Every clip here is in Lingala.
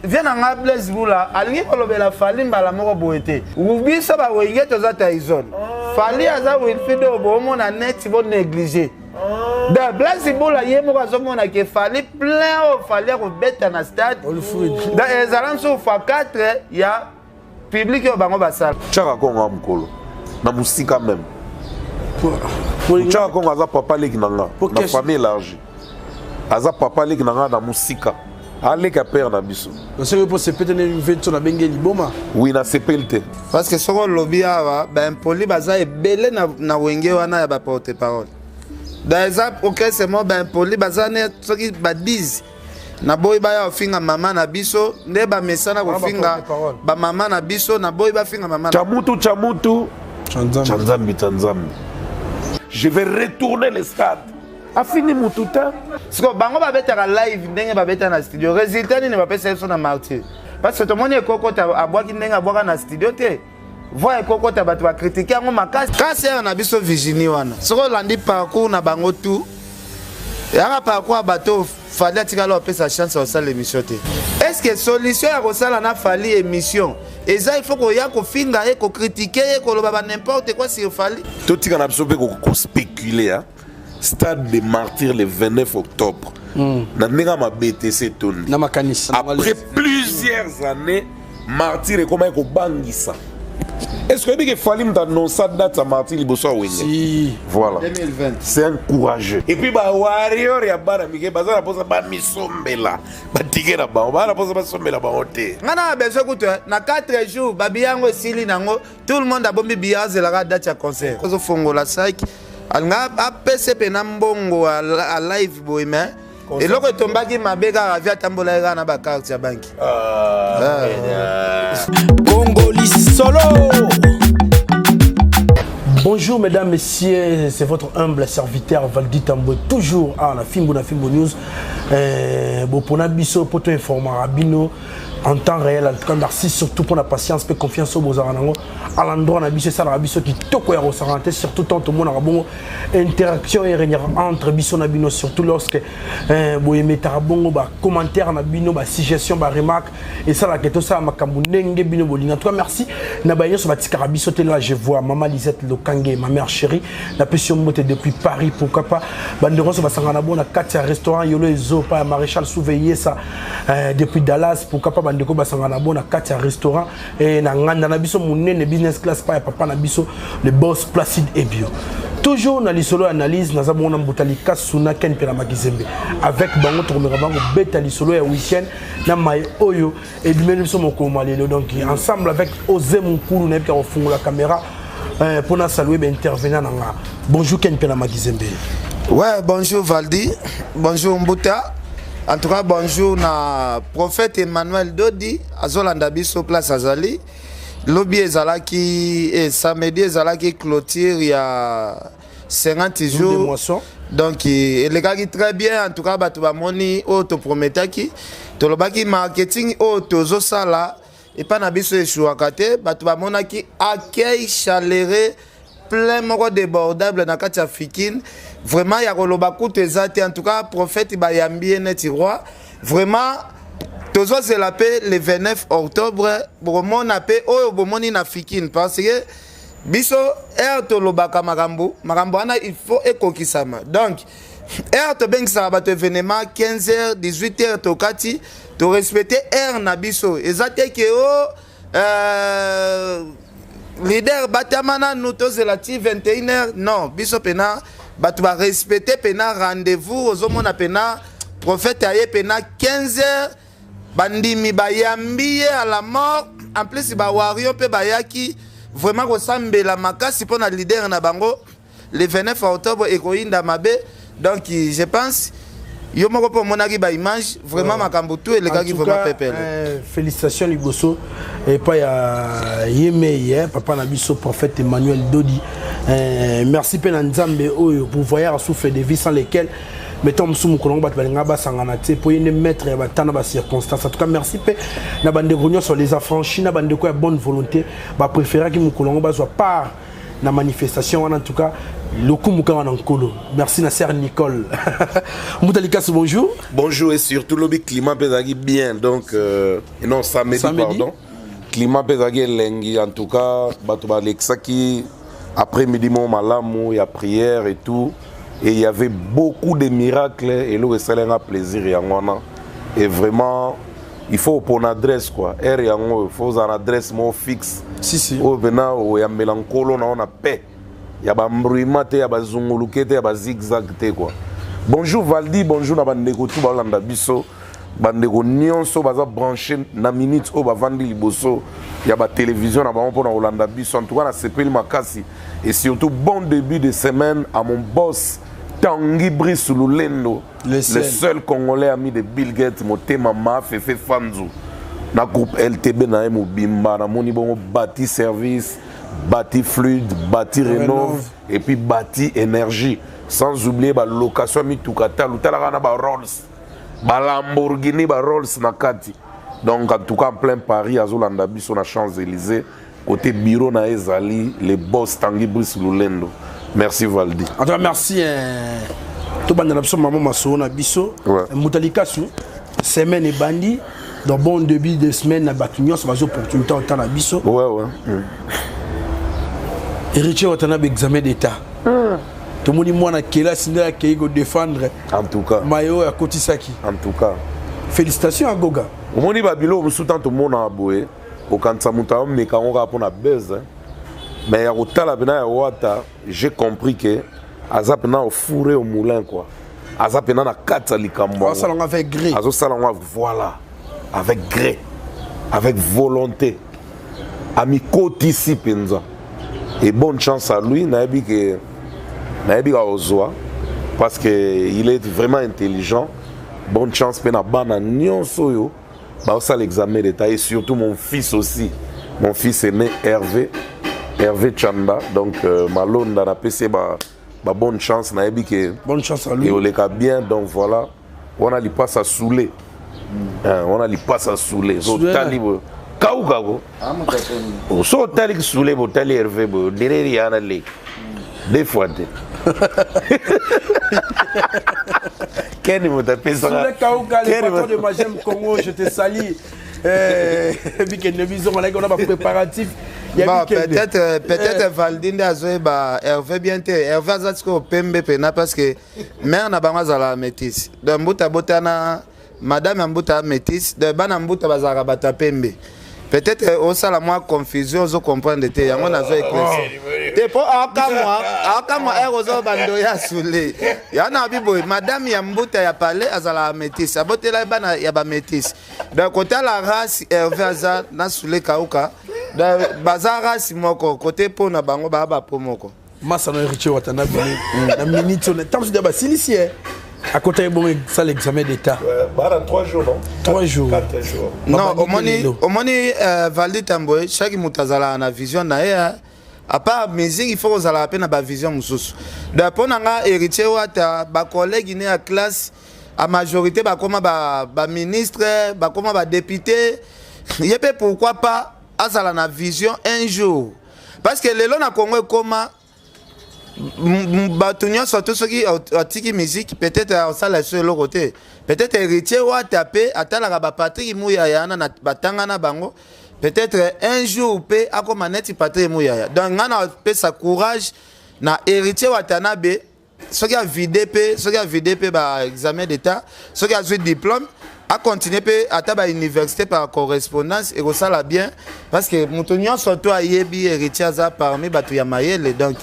Vie na nga Blaise Bula alingi kolobela Fally mbala moko boye te. Biso ba Wenge toza Tyson. Fally aza Wilfried oyo boomona neti bo négliger. Donc Blaise Bula ye moko azomona ke Fally plein oyo Fally akobeta na stade. Donc ezala mosusu fois 4 ya public oyo bango basala. Chaka Kongo ya mokolo na mosika meme. Chaka Kongo aza papa leki na nga na famille élargie. Aza papa leki na nga na mosika. Aleka père na biso. Soki mpo sepete nde mvenso na benge liboma. Oui, na sepeli te. Parce que soki olobi awa ba impoli baza ebele na, na wenge wana ya ba porte parole. Donc eza orchestre moko ba impoli baza ne soki ba 10 naboyi baya kofinga mama na biso nde bamesana kofinga bamama na biso, naboyi bafinga mama. Chamutu chamutu chanzambi chanzambi, je vais retourner le stade afini mutu te. Siko bango babetaka live ndenge babeta na studio, résultat nini bapesa biso na Martyr? Parce que tomoni ekokota abwaki ndenge abwaka na studio te, voix ekokota, bato bakritike yango makasi. Kasi ere na biso Virginie wana, soki olandi parcours na bango tout, yaka parcours ya bato Fally atikala opesa chance ya kosala émission te. Est ce que solution ya kosala na Fally émission eza il faut koya kofinga ye, kokritike ye, koloba ba n'importe quoi sur Fally? Totika na biso mpe kospéculer. Stade de Martyr le 29 octobre, na ndenge mabe te, se etondi. Na makanisi. Après plusieurs années, Martyr ekomaki kobangisa. Est ce que oyebi ke Fally moto annonça date ya Martyr liboso ya Wenge? Si. Voilà. 2020. C'est un courageux. Et puis bawarrior ya bana mike baza na mposa bamisombela batike na bango, baza na mposa basombela bango te. Nga na besoin kutu na 4 jours babiya yango esili nango, tout le monde abombi biya, azelaka date ya concert. Azofongola sac, alinga apese mpena mbongo a live boye, mais eloko etombaki mabe kaka vi atambolaki kaka na bacarte ya banki. Congo Solo. Bonjour mesdames, messieurs, c'est votre humble serviteur Valdi Tambwe, toujours à la Fimbu na Fimbu News. Bon, biso poto informara bino en temps réel. En tout cas, merci surtout pour la patience et confiance au bozara nango à l'endroit na biso. Ça biso kitoko ya rosarante, surtout tant tout le monde bon interaction et régnera entre biso na bino, surtout lorsque boyemetaka bongo ba commentaire na bino, ba suggestion, ba remarque, esalaka tosala makambo ndenge bino bolinga. En tout cas, merci na baye nyonso batikaka biso te. Là je vois mama Lisette Lokange, ma mère chérie, napesi yo mbote depuis Paris. Pourquoi pas bandeko nyonso basangana na bo na kati ya restaurant Yolo Ezopa ya Maréchal Souveyesa depuis Dallas. Pourquoi pas bandeko basangana na bo na kati ya restaurant na nganda na biso monene business class pa ya papa na biso le boss Placide Ebio. Toujours na lisolo analyse, naza bongo na mbuta likasu na Ken Pela Makizembe. Avec bango tokomeka bango beta lisolo ya weekend na mai oyo ebimeli biso mokolo lelo. Donc ensemble avec Ose Mukulu, nayebi kofungola caméra mpona saluer baintervenant na nga. Bonjour Ken Pela Makizembe. Ouais, bonjour Valdi, bonjour Mbuta. En tout cas, bonjour na prophète Emmanuel Dodi, azolanda biso place azali. Lobi ezalaki samedi ezalaki clôture ya 50 jours. Donc elekaki très bien. En tout cas, bato bamoni oyo toprometaki, tolobaki marketing oyo tozosala epai na biso eshuwaka te. Bato bamonaki accueil chaleureux, plein moko débordable na kati ya Fikine. Vraiment, ya koloba kutu eza te. En tout cas, prophète bayambi ye neti roi. Vraiment, tozozela mpe le 29 octobre, bokomona mpe oyo bomoni na Fikine, parce que biso heure tolobaka makambo, makambo wana il faut ekokisama. Donc heure tobengisaka bato événement, 15 heures, 18 heures, tokati, torespecte heure na biso. Eza te ke o leader batama nanu, tozela ti 21 heures. Non, biso mpena bato barespecte mpena rendez-vous. Ozomona mpena prophète aye mpena 15 heures, bandimi bayambi ye à la mort. En plus bawario mpe bayaki vraiment kosambela makasi mpo na leader na bango. Le 29 octobre ekoyinda mabe. Donc je pense yo moko mpe omonaki baimage, vraiment makambo tout elekaki vraiment pepele. Félicitations liboso epai ya yemei, papa na biso prophète Emmanuel Dodi. Merci mpe na Nzambe oyo pourvoyeur souffle de vie, sans lesquels mettons mosusu mokolo yango bato balingaka basangana te, mpo ye nde maître ya batana bacirconstance. En tout cas, merci mpe na bandeko nyonso les affranchis, na bandeko ya bonne volonté bapréféraki mokolo yango bazwa part na manifestation wana. En tout cas, Lokumu kaka na Nkolo. Merci na sœur Nicole. Mbuta Likasu, bonjour. Bonjour et surtout lobi climat mpe ezalaki bien, donc non, samedi, Samedi. Pardon, climat mpe ezalaki elengi. En tout cas, bato balekisaki après-midi moko malamu ya prière et tout, et il y avait beaucoup de miracles. Eloko esalenga plaisir yango wana. Et vraiment, il faut opona adresse quoi, heure yango il faut ozala na adresse moko fixe Si, si. Oyo mpena oyambela Nkolo na yo na paix, ya bambruima te, ya bazunguluke te, ya bazigzag te quoi. Bonjour Valdi, bonjour na bandeko tu balanda biso, bandeko nyonso baza branché na minute oyo, bavandi liboso ya batélévision na bango mpona kolanda biso. En tout cas, nasepeli makasi et surtout bon début de semaine à mon boss Tanguy Brice Lulendo. Le seul. Le seul Congolais ami de Bill Gates, motema ma Fefe Fanzu na groupe LTB na ye mobimba. Namoni bongo Bati Service, Bati Fluide, Bati Renove et puis Bati Énergie, sans oublier balocation ya mituka. Talo talaka na baRolls, baLamborghini, baRolls na kati. Donc en tout cas, en plein Paris, azolanda biso na Champs-Élysées, côté bureau na ye ezali, le boss Tanguy Brice Lulendo. Merci Valdi. En tout cas, merci. Tobanda na biso mama masolo na biso. Mbuta Likasu, semaine ebandi. Donc bon début de semaine na bato nyonso bazo opportunité otala biso. Ouais. Héritier Watanabe, examen d'État. Tomoni mwana kelasi nde akei kodéfendre En tout cas. mayo oyo akotisaki. En tout cas. Félicitations à Goga. Omoni, babiloko mosusu ntan tomonaka boye, okanisa moto aomeka yango kaka mpona buzz, mais ya kotala mpena ya Wata, j'ai compris que aza mpena au four au moulin quoi, aza mpena na kati ya likambo yango. Asala yango avec gré. Azosala yango, voilà, avec gré, avec volonté, amikotisi mpenza. Et bonne chance à lui. Nayebi ke nayebi ka kozwa parce que il est vraiment intelligent. Bonne chance mpe na bana nyonso oyo baosala examen d'État et surtout mon fils aussi, mon fils aîné Hervé, Hervé Chanda. Donc malonda, napesi ye ba bonne chance, nayebi ke Bonne chance à lui. Eoleka bien. Donc voilà, wana lipasa soule. Wana lipasa soule so otali boye kauka ko so otali soule boye, otali Hervé boye, odereri yana leki deux fois te. Keni moto apesaka. Soule Kauka, le patron de Magem Congo, je te salue. Bikende biso on a ba préparatif. Bon, peut-être Valdi nde azoyeba Hervé bien te. Hervé aza sikoyo pembe pena parce que mère na bango azalaka métis. Donc mbuta botana madame ya mbuta ya métis, donc bana mbuta bazalaka bato ya pembe. Peut-être osala mwa confusion, ozocomprendre te, yango nazo éclaircir te mpo akamwa akamwa ere ozo bando ya sule yango na bi boye. Madame ya mbuta ya palais azalaka métis, abotela bana ya bamétis. Donc kotala race, Hervé aza na Sule Kauka, donc baza race moko kote mpo na bango baa bapo moko. Masano Héritier Watanabe na minute on tant que basilisi ye akota ye bongo esala examen d'État. Bana 3 jours, non? 3 jours. 4 jours. Non. Babandi Omoni lelo. Omoni, Valdi Tamboye, chaque moto azalaka na vision na ye, hein. À part musique, il faut kozalaka mpe na bavision mosusu. Donc mpo na nga, Héritier Wata, bacollègue ne ya classe a majorité bakóma baministre, bakóma badéputé. Ye mpe pourquoi pas azala na vision un jour? Parce que lelo na Congo ekóma bato nyonso to soki atiki musique, peut-être osala so eloko te. Peut-être Héritier Wata mpe atalaka baPatrik Muyaya wana na batanga na bango, peut-être un jour mpe akóma neti Patrik Muyaya. Donc ngai na apesa courage na Héritier Watanabe. Soki avide mpe, soki avide mpe baexamen d'État, soki azwi diplôme, acontinue mpe ata bauniversité par correspondance, ekosala bien parce que moto nyonso to ayebi Héritier aza parmi bato ya mayele, donc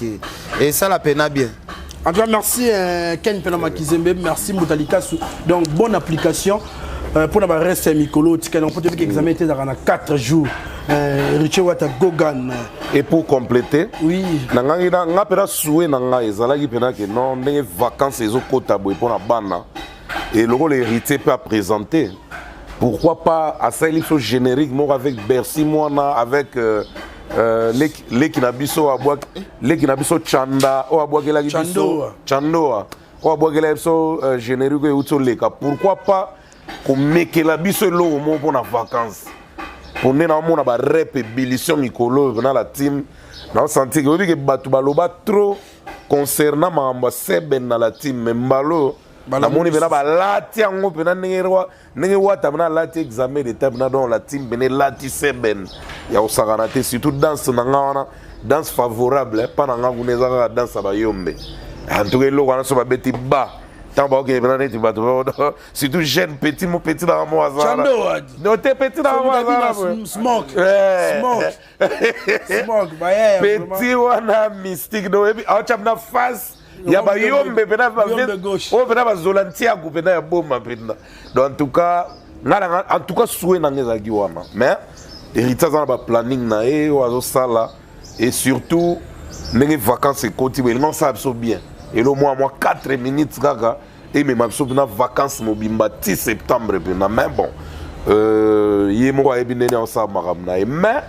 esala pena bien. En tout cas, merci Ken Pena Makizembe, merci Mbuta Likasu. Donc, bonne application. Pour la reste mikolo, tika on peut dire que l'examen était dans 4 jours. Richard Wata Gogan. Et pour compléter, na ngai na nga mpena souhait na ngai ezalaki mpena ke non, ndenge vacances ezokota boye mpona bana et lokola Héritier mpe aprésenter, pourquoi pas asaleli biso générique moko avec Bercy mwana, avec leki na biso leki na biso Chanda oyo abwakelaki biso. Chandoa. Chandoa oyo abwakelaki biso générique oyo euti oleka. Pourquoi pas komekela biso eloko moko mpona vacances, po nde naomona barep ébullition mikolo oyo na la team, naosentir ke oyebi ke bato baloba trop. Concernant makambo ya seben na la team, mais mbala oyo namoni mpena balati yango mpena ndenge wata mpena alati examen d'état mpena. Donc la team mpena elati seben ya kosakana te, surtout danse na nga wana, danse favorable mpa na nga kuna eza kaka danse ya bayombe. En tout cas, eloko wana so babeti ba ntango bakokende mpena neti bato, surtout jeune petit mo petit nanga mo azala te, petit nanga mo azala petit wana mystique. Donc oyebi aotya mpena face ya bayombe mpena oyo mpena bazola ntiaku mpena ya boma mpena. Donc en tout cas, nga nanga, en tout cas, souhait nanga ezalaki wana, mais Héritier aza na baplanning na ye oyo azosala et surtout ndenge vacance ekoti boye, elinga osala biso bien elo mwa 4 minutes kaka emema biso mpena vacance mobimba ti septembre mpena. Mais bon, ye moko ayebi ndenge aosala makambo na ye. Mais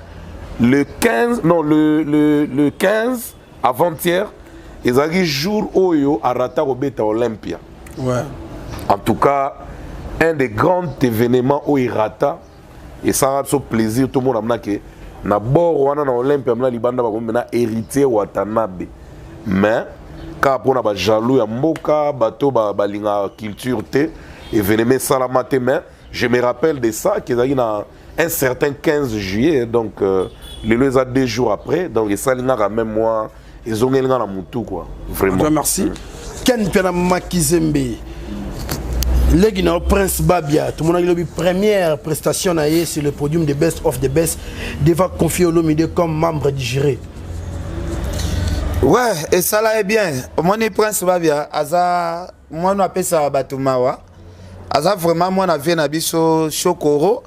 le 15, non, le 15, avant-hier ezalaki jour oyo arata kobeta Olympia. En tout cas, un des grands événements oyo erata, esalaka biso plaisir tomona mna ke na bord wana na Olympia mna libanda bakomi mena Héritier Watanabe. Mais kaka mpona bajaloux ya mboka, bato balingaka culture te, événement esalama te. Mais je me rappelle de ça kezalaki na un certain 15 juillet, donc lelo eza 2 jours après. Donc esali nga quand même moi, ezongeli nga na mutu quoi, vraiment. Merci. Ken Mpiana Makizembe, legi na Prince Babia, tomonaki lobi première prestation na ye sur le podium de Best of the Best devant Koffi Olomide comme membre du jury. Ouais, esala ye bien. Omoni, Prince Babia aza mwana apesaka bato mawa, aza vraiment mwana vie na biso Shokoro.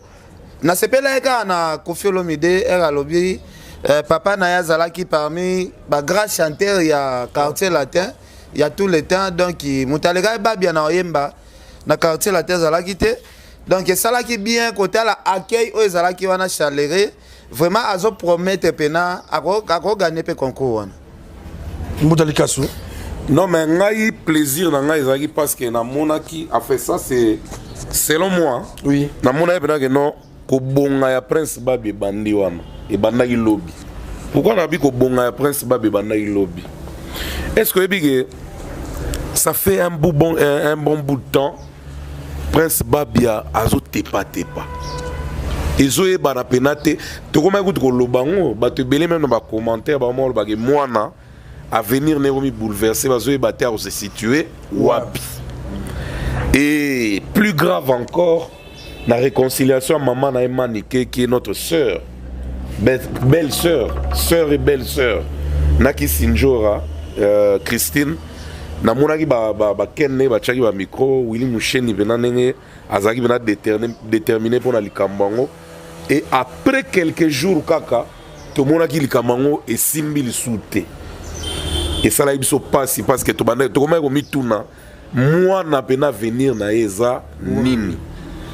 Nasepela ye kaka na Koffi Olomide ere alobi papa na ye azalaki parmi bagrand chanteur ya Quartier Latin ya tout le temps. Donc moto alekaki Babia na oyemba na Quartier Latin azalaki te. Donc esalaki bien kotala accueil oyo ezalaki wana chaleureux. Vraiment azopromettre mpena akogagner mpe concours wana. Mbuta Likasu. Non, mais ngai plaisir na ngai ezalaki parce que namonaki, enfin, ça c'est selon moi, namonaki mpena ke non, kobonga ya Prince Babi ebandi wana, ebandaki lobi. Pourquoi nabi kobonga ya Prince Babi ebandaki lobi? Est ce que oyebi ke ça fait un bon bout de temps Prince Babia azotepatepa, ezoyebana mpena te? Tokomaki kutu koloba ngo, bato ebele même na bacommentaire bamwa olobaki mwana avenir na ekomi bouleversé, bazoyeba te akose situer wapi. Et plus grave encore, la réconciliation ya mama na ye Manike, qui est notre sœur, belle sœur, sœur et belle sœur naki Sinjora, Christine, namonaki bakende batiaki bamicro Willi Musheni mpena ndenge azalaki mpena déterminé mpona likambo yango. Et après quelques jours kaka tomonaki likambo yango esimbi lisusu te. Esalaki biso mpasi parce que tobandaki tokomaki komituna mwana mpena avenir na ye eza nini,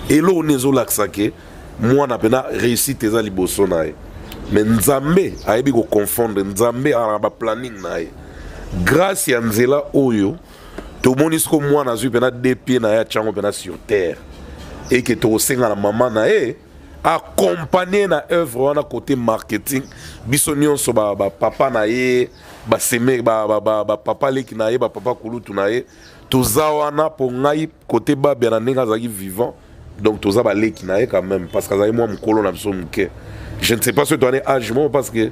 eloko nini ezolakisa ke mwana mpena réussite eza liboso na ye. Mais Nzambe ayebi koconfondre, Nzambe azala na baplanning na ye. Grâce ya nzela oyo tomoni siko mwana azwi mpena deux pieds na ye, atiango mpena sur terre eke tokosenga na mama na ye accompagner na œuvre wana côté marketing. Biso nyonso bapapa na ye, baseme bapapa leki na ye, bapapa kulutu na ye, toza wana. Mpo ngai côté Babia na ndenge azalaki vivant, donc toza baleki na ye quand même, parce que azalaki mwa mokolo na biso moke. Je ne sais pas soki toane âge moko, parce que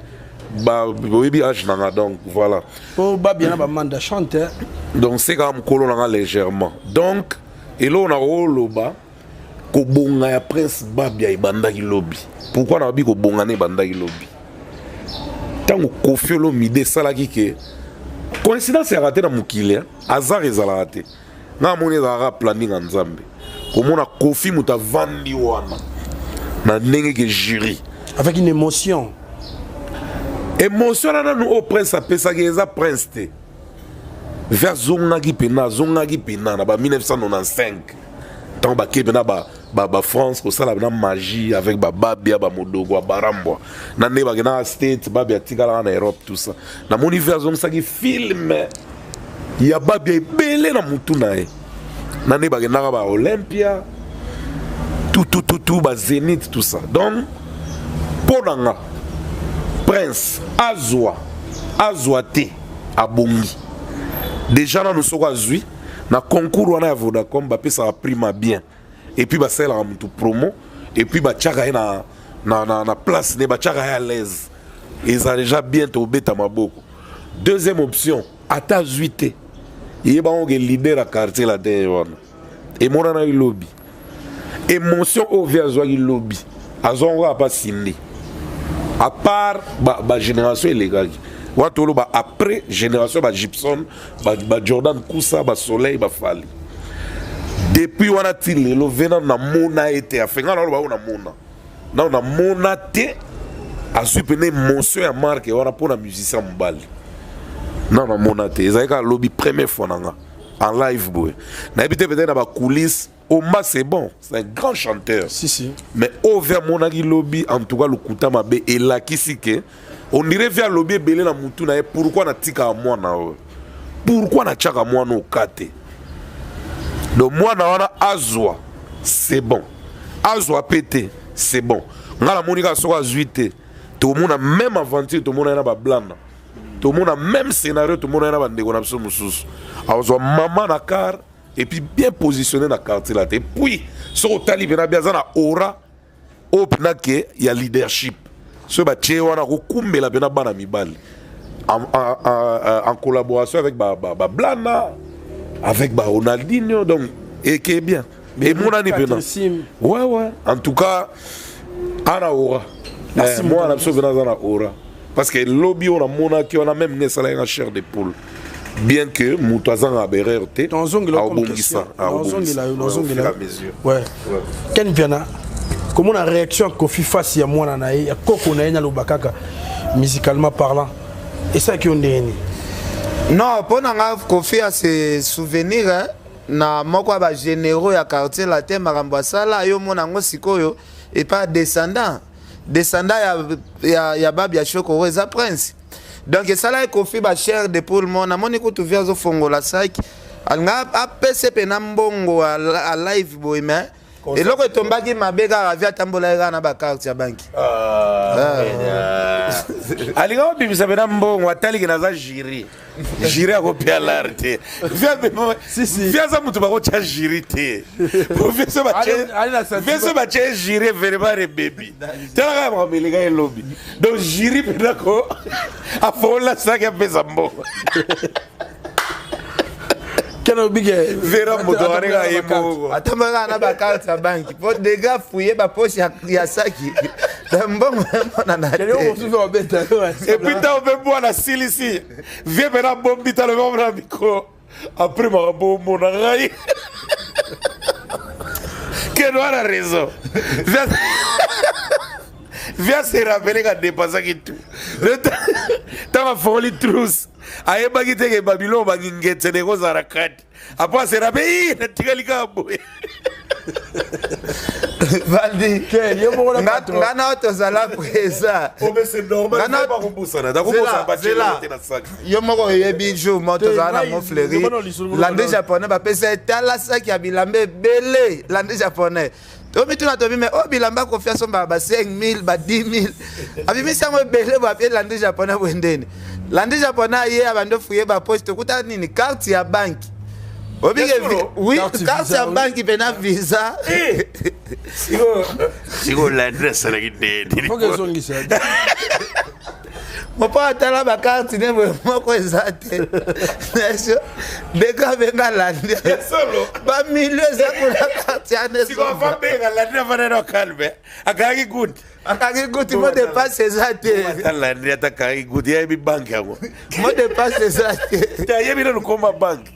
boyebi âge nanga, donc voilà. Po Babia na bamanda chante. Donc c'est kaka mokolo nanga légèrement. Donc eloko na koloba, kobonga ya Prince Babia ebandaki lobi. Pourquoi nababi kobonga na ebandaki lobi? Ntango Koffi Olomide esalaki ke coïncidence eyaka te na mokili, hasard ezalaka te. Nga amoni ezalaka planning ya Nzambe. Komona Koffi moto avandi wana na ndenge ke jury avec une émotion. Émotion wana nanu oyo Prince apesaki eza Prince te ve azongaki mpena, azongaki mpena na ba 1995 ntango bakei mpena bafrance kosala mpena magie avec bababia, bamodogo ya barambwa na ndenge bakendaka State, Babia atikalaka na Europe, tout ça. Namoni ve azongisaki film ya Babia ebele na mutu na ye na ndenge bakendaka ba Olympia, tout tout tout tout, bazénith, tout ça. Donc mpo na nga, Prince azwa azwa te, abongi. Déjà nanu soko azwi na concours wana ya Vodacom, bapesaka prime bien et puis basalelaka motu promo et puis batiaka ye na place ne, batiaka ye à l'aise. Eza déjà bien, tobeta maboko. Deuxième option, ata azwi te, yebango ke leader ya Quartier Latin ye wana. Emonanaki lobi, émotion oyo vieux azwaki lobi, azwango kaka mpa Cindy. À part bagénération ba elekaki wana, toloba après génération bagibson, bajordan kusa, basoleil, bafali, depuis wana ti lelo ve nano namona ye te. Afe ngai naloba oyo namona nano namona te, azwi pene émotion ya marke wana mpo na musicien mobali, nano namona te. Ezalaki kaka lobi, première fois na nga en live boye. Nayebi te, peut-être na bacoulisse. Omba, c'est bon, c'est un grand chanteur. Si, si. Mais oyo vieux amonaki lobi, en tout cas lokuta mabe elakisi ke on dirait vieux alobi ebele na mutu na ye: pourquoi natikaka mwana oyo? Pourquoi natiaka mwana oka te? Donc mwana wana azwa, c'est bon, azwa mpe te, c'est bon. Ngai namoni kaka soki azwi te, tomona même aventure, tomona ye na bablanda, tomona même scénario, tomona ye na bandeko na biso mosusu. Azwa mama na car et puis bien positionné na Quartier Latin. Et puis soki otali mpena bi aza na aura oyo mpena ke ya leadership. Soki batie wana, kokumbela mpena bana mibali en collaboration avec bablana, ba, avec ba Ronaldinho, donc eke bien emonani mpena. Ouais, en tout cas ana aura, mwana biso mpena aza na aura, parce que lobi oyo namonaki wana, même nge esalaki nga chair de poule, bien que moto azanga berere te. Aobongisa. Ken Mpiana, comment la réaction ya Kofi face ya mwana na ye, ya koko na ye, naloba kaka musicalement parlant, esalaki yo ndenge nini? Non, mpo na nga, Kofi ase souvenir, hein, na moko ya bagénéraux ya Quartier Latin, makambo asala yo mona yango sikoyo epa descendant ya Babia Shokoro eza Prince. Donc esalaki Kofi bachair de poule. Mo namoni kutu vieux azofongola saki, alinga apese mpena mbongo a live boye, mais eloko etombaki mabe kaka, vieux atambolaki kaka na bacarte ya banki. Alinga obimisa mpena mbongo, ataliki naza jury, jury akopia lare te. Vieux aza motu bakotya jury te. Vieux so batye jury, vraiment rebebi. Tala kaka makambo eleka elobi. Donc jury mpena ko afongola saki, apesa mbongo. Kena obike. Vera moto arenga ye moko. Atambolaka na bacarte ya banki po dega fuye bapoche ya saki, mbongo emonana te. Et puis ntango mpe mwana silisi, vieux mpena bombi, talo mpe na micro après makambo omona ngai keno wana raison. Vieux se rappeler ka dépensaki tout ntango afongoli trousse, ayebaki te ke babiloko bangingetsene ekozala kati. Apo ase rappeler i natikali kaka boye. Valdi, nga na oyo tozala présent. Yo moko oyebi, jour mo tozala na Montfleury, Lande Japonais bapesa ye, tala saki ya bilamba ebele. Lande Japonais, tomituna, tobi me oyo bilamba Kofi asombaka ba 5000, ba 10 000, abimisi yango ebele boye, apie Lande Japonais boye. Ndeni Lande Japonais aye, abandi ofuye bapoche, tokuta nini? Carte ya banki. Obike, oui, carte ya banki mpe na Visa. Sikoyo Lande asalaki ndeni? Mopo atala bacarte ne boye, moko eza te. Ndenge abenga Lande, bamilio eza kuna, carte wana. Lande afanda na calme, akangaki guti. Akangi guti, mot de passe eza te. Lande ata akangi guti, ayebi banke yango. Mot de passe eza te. Ayebi nanu koma banke.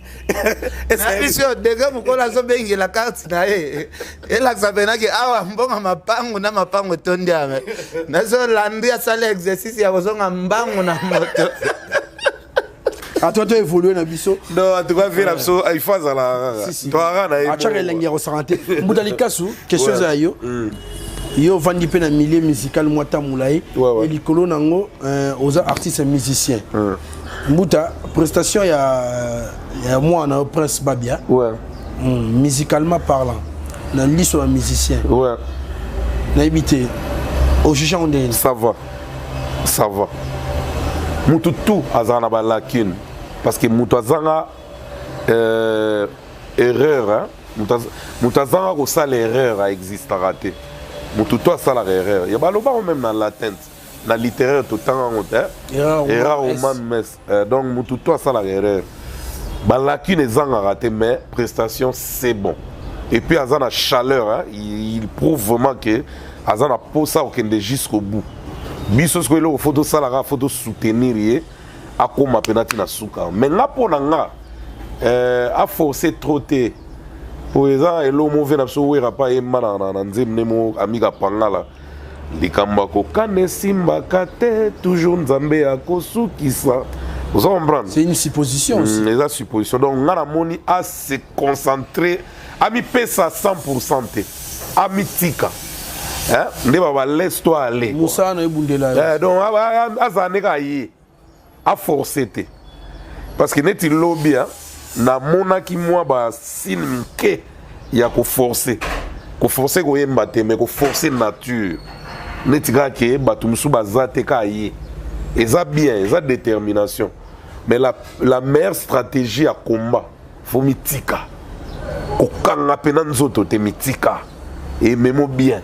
Na biso ndenge mokolo azobengela carte na ye, elakisa mpenaki awa mbongo mapangu na mapangu etondi ame. Nazo Landi asala exercice ya kozonga mbangu na moto. Atoa to évolue na biso. Non, en tout cas vieux na biso, il faut azala kaka toaka na ye. Atiaka elengi ya kosaka te. Mbuta Likasu, question eza ya yo. Yo ovandi mpe na milieu musical mwa ta molai e, likolo nango oza artiste musicien. Mbuta, prestation ya mwana yo Prince Babia, musicalement parlant, na liso ya musicien, nayebi te ojuge yango ndenge? Ça va, ça va. Mutu tout azala na balacune, parce que mutu azanga Erreur, hein? Moto azanga kosala erreur aexistaka te. Moto to asalaka erreur ya balobako même na latin, na littéraire totanga yango te. Erreur humaine mes. Donc moto to asalaka erreur, balacune ezangaka te, mais prestation, c'est bon. Et puis aza na chaleur, hein? Il prouve vraiment que aza na posa kokende jusqu'au bout. Biso sikoyo, eloko faut tosalaka, faut tosoutenir ye akóma mpena ntina suka. Mais nga, mpo na nga, aforce trop te, po eza eloko move na biso. Wera mpa ayemba na nzembo nde mo amika pangala likambo akokana esimbaka te, toujours Nzambe akosukisa. Oza comprendre? C'est une supposition aussi. Eza supposition. Donc nga namoni ase concentrer, amipesa 100 te, amitika nde baba laisse toi aller. Mosala na ebundela. Donc azala ndenge aye, aforce te, parce que neti lobi namonaki mwa basigne mike ya koforce, koforce koyemba te, mais koforce nature neti kaka ke bato mosusu baza te, kaka ye. Eza bien, eza détermination, mais la meilleure stratégie ya combat, faut mitika, kokanga mpena nzoto te, mitika ememo bien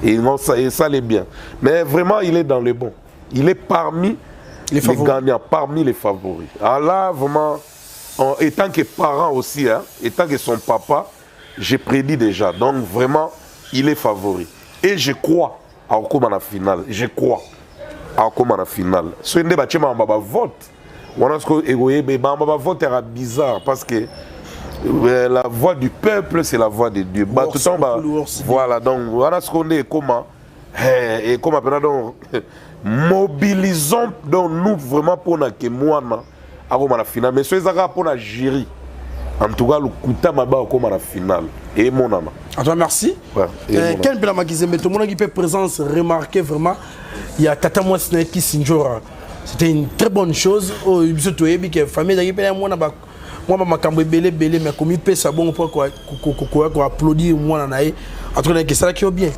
et non, ça esale bien. Mais vraiment, il est dans le bon, il est parmi les gagnants, parmi les favoris. Ah là, vraiment, en étant que parent aussi, hein, étant que son papa, j'ai prédit déjà. Donc vraiment, il est favori. Et je crois à la finale. Je crois à la finale. Ce n'est pas un vote. Wana ce vote era bizarre parce que la voix du peuple, c'est la voix de Dieu. Bah, tout le temps, voilà, donc voilà ce qu'on est comment et comment donc mobilisons donc nous vraiment pour que mwana akoma na finale. Mais so ezaka mpona jury, en tout cas lokuta mabe, akoma na finale emonana. En tout cas, merci. Ouais. Ken Mpela Makizembe, tomonaki mpe présence remarquée vraiment ya tata mwasi na ye Kisinjora. C'était une très bonne chose. Oyo biso toyebi ke famille ezalaki mpe mwana mwa bamakambo ebele ebele, mais komipesa bongo mpo koya koapplaudir mwana na ye, en tout cas nayeke esalaki yo bien.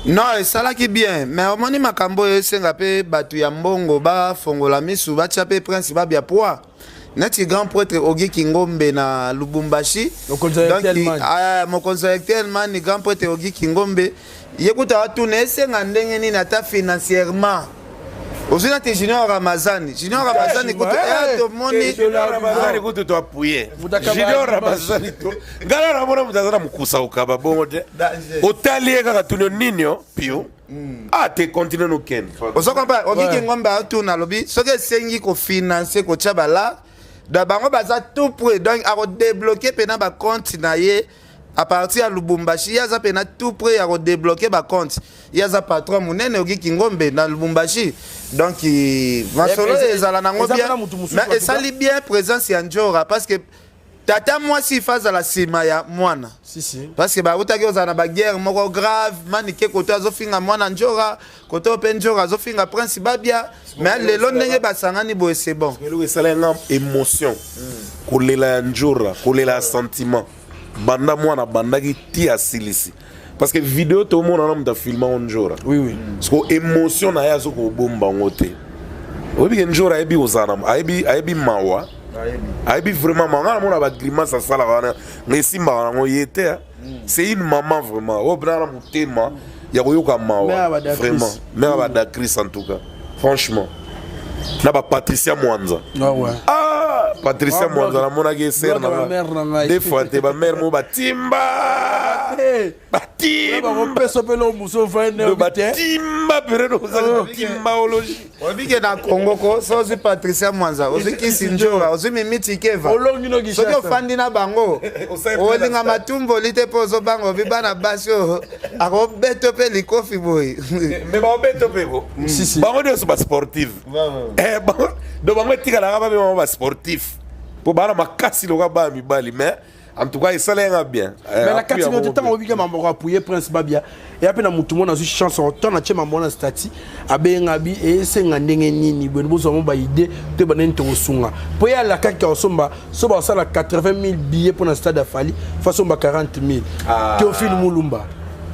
Non, esalaki bien, mais omoni makambo oyo esenga mpe bato ya mbongo bafongola misu, batya mpe Prince Babia poids neti grand prêtre Ogi Kingombe na Lubumbashi. Mokonzi ya Telman, grand prêtre Ogi Kingombe, ye kuta atuna esenga ndenge nini ata financièrement ozwi nati Junior Ramazani, Junior Ramazani kutu tomoni. Ramazani kutu toapuye Junior Ramazani. Ngala namona moto aza na mokusa kokaba bongo te, otali ye kaka tuni nini o pio ah te, continue nokende. Ozo comprendre? Ogi Kingombe atuna, alobi soki esengi kofinancer, kotya bala donc bango baza tout prêt, donc akodébloquer mpena bacompte na ye à partir ya Lubumbashi. Ye aza mpena tout prêt ya kodébloquer bacompte. Ye aza patron monene, Oki Kingombe na Lubumbashi. Donc masolo ezala nango bien, mais esali bien présence ya Njora, parce que tata mwasi ifa azala nsima ya mwana. Si, si. Parce que bautaki ozala na baguerre moko grave, Manike koto azofinga mwana Njora, koto mpe Njora azofinga Prince Babia, mais lelo ndenge basangani boye, c'est bon. Eloko esala nga émotion, kolela ya Njora, kolela ya sentiment banda mwana bandaki ti asilisi, parce que video tomona na moto afilma ngo Njora. Oui. Parce que émotion na ye azo kobomba yango te. Oyebi ke Njora ayebi kozala na ayebi mawa, ayebi vraiment mawa. Nga namona bagrimace asalaka wana, nga esimbaka nango ye te. C'est une maman vraiment oyo mpena na motema ya koyoka mawa, vraiment mare ya badactrice. En tout cas, franchement, na baPatricia Mwanza. Ah. Ah, Patricia Mwanza, namonaki esere na des fois te, bamare mo batimba, batimba pere ozali timbaologie. Obike na Kongo ko so ozwi Patricia Mwanza, ozwi Kisi Njora, ozwi Mimiti Keva, soki ofandi na bango, olinga matumboli te, mpo ozobanga obi bana basi oyo akobeta mpe likofi boye. Me baobeto mpe ko bango nyonso basportive, donc bango etikalaka babe bango basportif mpo bana makasi loka bana mibali. Mais en tout cas, esala yanga bien. Mais na kati te, ntango obika mambo appuyer Prince Babia, eya mpe na motu moko nazwi chance ntango natie mambo wana statut, abenga bi esenga ndenge nini boye, bozwa mo baide to baneni tokosunga, mpo ye alakaki akosomba so bakosala 80 000 billets mpo na stade ya Fally, fasomba 40 000. Théophile Mulumba.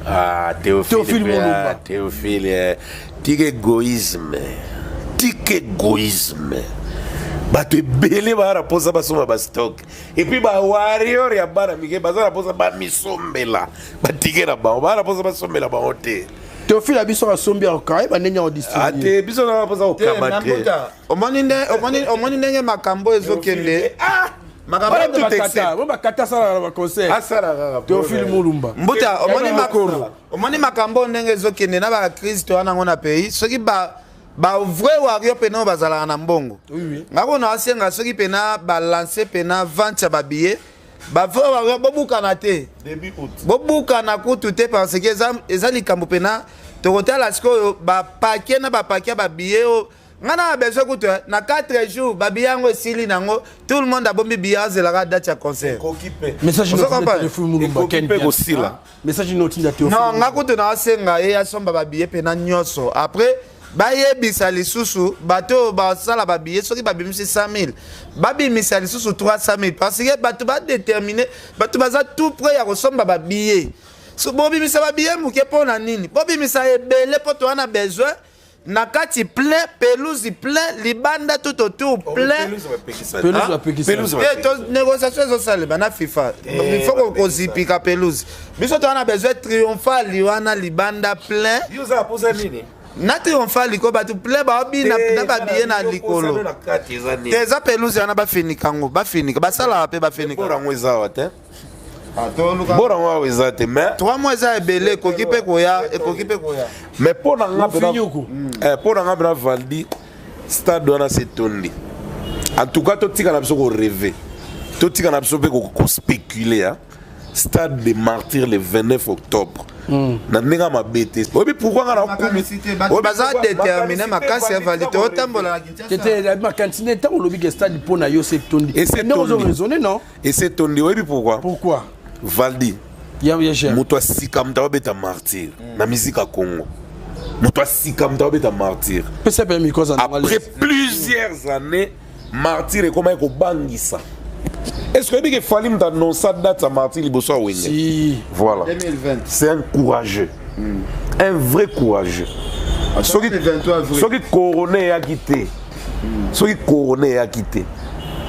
Ah, Théophile, Théophile Mulumba. Théophile, tika égoïsme, tika égoïsme. Bato ebele baza na mposa basomba bastock, et puis bawarrior ya bana mike baza na mposa bamisombela batike na bango, baza na mposa basombela bango te. Théophile, biso asombi akayeba ndenge akodistribue te. Biso na mposa kokaba te. Omoni ndenge makambo ezokende. Bakata asalaka na baconcert. Asala kaka. Théophile Mulumba. Mbuta, omoni makambo ndenge ezokende na bacrise to wana yango na pays. Soki bavrai warrior mpena oyo bazalaka na mbongo, ngako na asenga, soki mpena balance mpena vente ya babillet, bavrai warrior bobukana te. Début août. Bobukana kutu te, parce que eza likambo mpena tokotala sikoyo bapaquet na bapaquet ya babillet oyo. Nga na besoin kutu na 4 jours babillet yango esili nango, tout le monde abombi billet, azelaka date ya concert. Ekoki mpe. Message. Ozo comprendre? Théophile Mulumba. Ekoki mpe kosila. Message notinda Théophile. Non, nga kutu na asenga ye asomba babillet mpena nyonso. Après bayebisa lisusu bato oyo basala babillet, soki babimisi 100 000, babimisa lisusu 300 000, parce que bato badétermine, bato baza tout près ya kosomba babillet. So bobimisa babillet moke mpo na nini? Bobimisa ebele mpo toza na besoin na kati plein, pelouse plein, libanda tout autour plein. Pelouse bapekisa. Pelouse. Te, to négociation ezosalema na FIFA. Il faut kozipika pelouse. Biso toza na besoin triomphal wana, libanda plein. Yo oza na mposa nini? Na triomphal liko bato plein, baobina na babillet na likolo. Na kati eza nini? Te, eza pelouse wana, bafinika yango, bafinika, basalaka mpe bafinika. Bora yango eza awa te, bora yango awa eza te, mais 3 mois eza ebele, ekoki mpe koya, ekoki mpe koya. Mais mpo na nga mpena Mofinyuku. Mpo na nga mpena, Valdi, stade wana setondi. En tout cas totika na biso korêver, totika na biso mpe kospéculer, hein. Stade de Martyr le 29 octobre, na ndenge ya mabe te. Oyebi pourquoi nga na Makanisi te, bato baza déterminé makasi ya Valdi, totambola na Kinshasa. Tete makantine, ntango olobi ke stade mpo na yo se tondi, Ese ndenge ozo tondi. raisonner, non? Ese tondi, oyebi pourquoi? Pourquoi? Valdi, Ya cher. Moto asika, moto abeta Martyr na musique ya Congo, moto asika, moto abeta Martyr. Pesa mpe micro za. Après plusieurs années, Martyr ekomaki kobangisa. Est ce que oyebi ke Fally moto annonça date ya Martyr liboso ya Wenge? Si. Voilà. 2020. C'est un courageux, un vrai courageux. Soki 23 avril. Soki corona eyaki te, soki corona eyaki te,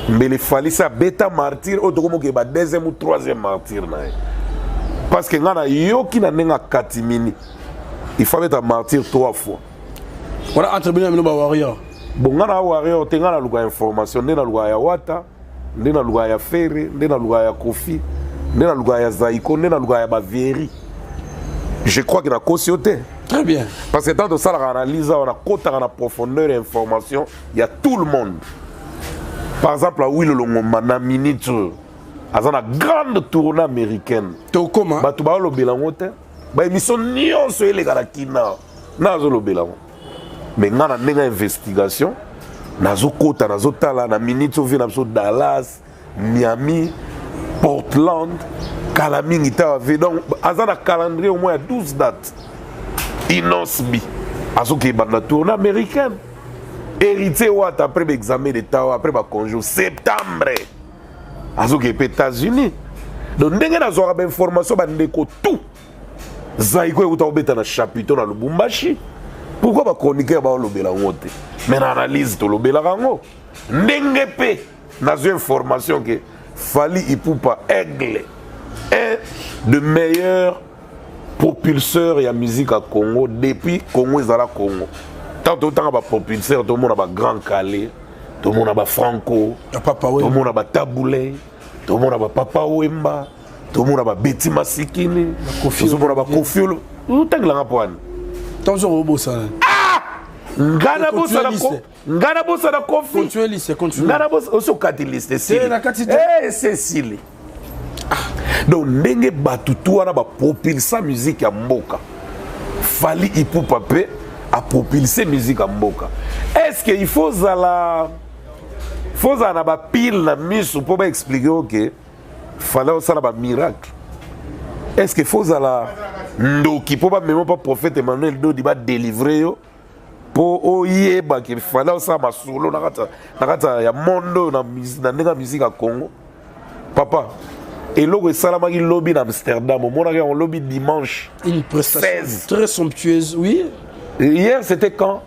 mbele Fally sa abeta Martyr oyo tokomokee ba deuxième ou troisième Martyr na ye, parce que ngai nayoki na ndenge akati mini, il faut abeta Martyr trois fois. Voilà, entre bino na bino bawarrior. Bon, ngai na warrior te, ngai naluka information nde naluka ya Wata, nde naluka ya Ferre, nde naluka ya Kofi, nde naluka ya Zaiko, nde naluka ya Bavieri. Je crois que nakosi yo te. Très bien. Parce que tant tosalaka analyse awa, nakotaka na profondeur ya information ya tout le monde. Par exemple, Awilo Longomba, na minute oyo aza na grande tournée américaine. Tokoma. Bato baolobela yango te, baémission nyonso eleka na kina na azolobela yango, mais nga na ndenge ya investigation nazokota, nazotala na minute oyo vie na biso Dallas, Miami, Portland, kala mingi te ave. Donc aza na calendrier au moins ya 12 dates. Innoss'B azokeba na tournée américaine. Héritier Wata, après baexamen d'état, après bacongé, septembre azokende mpe États-Unis. Donc ndenge nazwaka bainformation, bandeko, tout Zaiko ekuta kobeta na Chapiteau na Lubumbashi. Pourquoi bachroniqueur baolobela yango te? Mais na analyse tolobelaka yango. Ndenge mpe nazwi information ke Fally Ipupa, aigle, un de meilleurs propulseur ya musique ya Congo depuis Congo ezala Congo. Tant totanga bapropulseur, tomona bagrand Kallé, tomona bafranco, tomona baTabu Ley, tomona bapapa Wemba, tomona babeti Masikini, tozomona baKoffi. Otangelanga mpo wani? Ntango obosana. Nga nabosana Kofi? Nga nabosa osi okati liste? Esili. Donc ndenge bato tu wana bapropulsa musique ya mboka, Fally Ipupa mpe apropulse musique ya mboka. Est ce que il faut ozala, faut ozala na bapile na miso mpo baexpliquer oke Fally osala bamiracle? Est ce que faut ozala ndoki mpo bamema mpa prophète Emmanuel Dodi badélivre yo mpo oyeba ke Fally osala masolo na kati ya monde oyo na ndenge ya musique ya Congo? Papa, eloko esalamaki lobi na Amsterdam, omonaki yango lobi dimanche. Une prestation 16. très somptueuse, oui. Hier, c'était quand?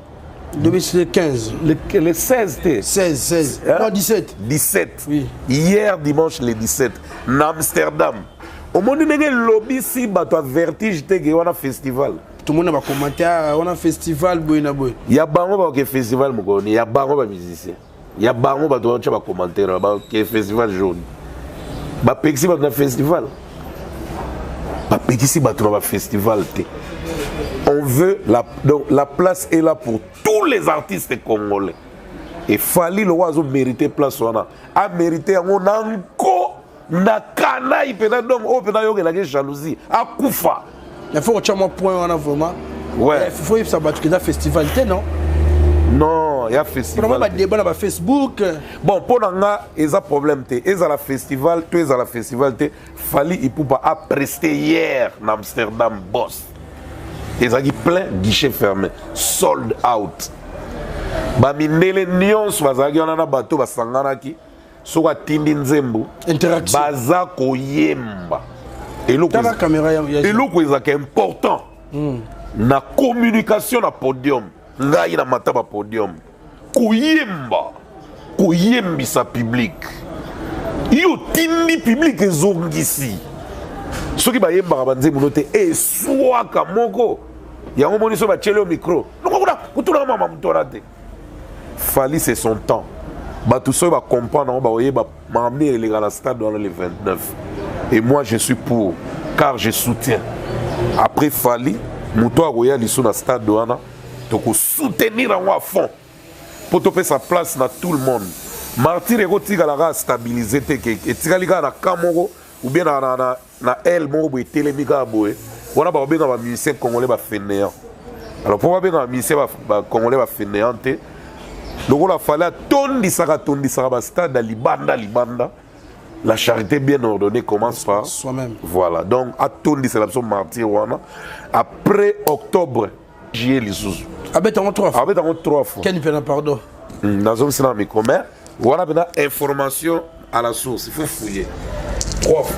2015. Le 16 te. 16, 16. Hein? Non, 17. 17. Oui. Hier dimanche le 17 na Amsterdam. Omoni ndenge elobisi bato ya vertige te ke wana festival. Tout le monde a commentaire, on a festival boye na boye. Ya bango bakoke festival mokolo nini, ya bango ba musicien. Ya bango bato baotya ba commentaire bakoke festival jaune. Bapekisi bato na festival. Bapekisi bato na ba festival te. On veut la, donc la place est là pour tous les artistes congolais. Et Fally le roi azo mérité place wana. A mérité yango na nko na kanayi pena donc oyo pena yokelaki jalousie akufa. Il faut que tu point wana vraiment. Ouais. Il faut que ça bato eza festival te non? Non, ya festival. Vraiment ba débat na ba Facebook. Bon, pour nga eza problème te. Eza la festival, to eza la festival te. Fally Ipupa a presté hier na Amsterdam boss. Ezalaki plein guichet fermé, sold out. Ba mindele nyonso bazalaki wana na bato basanganaki soki atindi nzembo interaction baza koyemba. Tala caméra ya eloko ezalaka important na communication na podium. Ngai na mata ba podium koyemba, koyembisa public. Yo tindi public ezongisi. Soki bayembaka banzembo no te eswaka moko. Yango moni so batieli yo micro. Noko kuna kutuna mama moto wana te. Fally c'est son temps. Bato soki ba comprendre yango bakoyeba makambo nini eleka na stade wana le 29. Et moi je suis pour car je soutiens. Après Fally moto akoya liso na stade wana toko soutenir yango à fond. Po topesa place na tout le monde. Martyr ekotikala kaka stabiliser te ke etikali kaka na camp moko ou bien na aile moko boye etelemi kaka boye. Wana bakobenga ba musiciens congolais ba fainéants. Alors po babenga ba musiciens ba congolais ba fainéants te, lokola Fally atondisaka tondisaka ba stade ya libanda libanda, la charité bien ordonnée commence par soi-même. Voilà, donc atondisaka biso Martyr wana après octobre juillet lisusu. Abeta ngo 3 fois. Abeta ngo 3 fois. Ken Pena pardon. Nazongisi na micro mais wana pena information à la source, il faut fouiller 3 fois.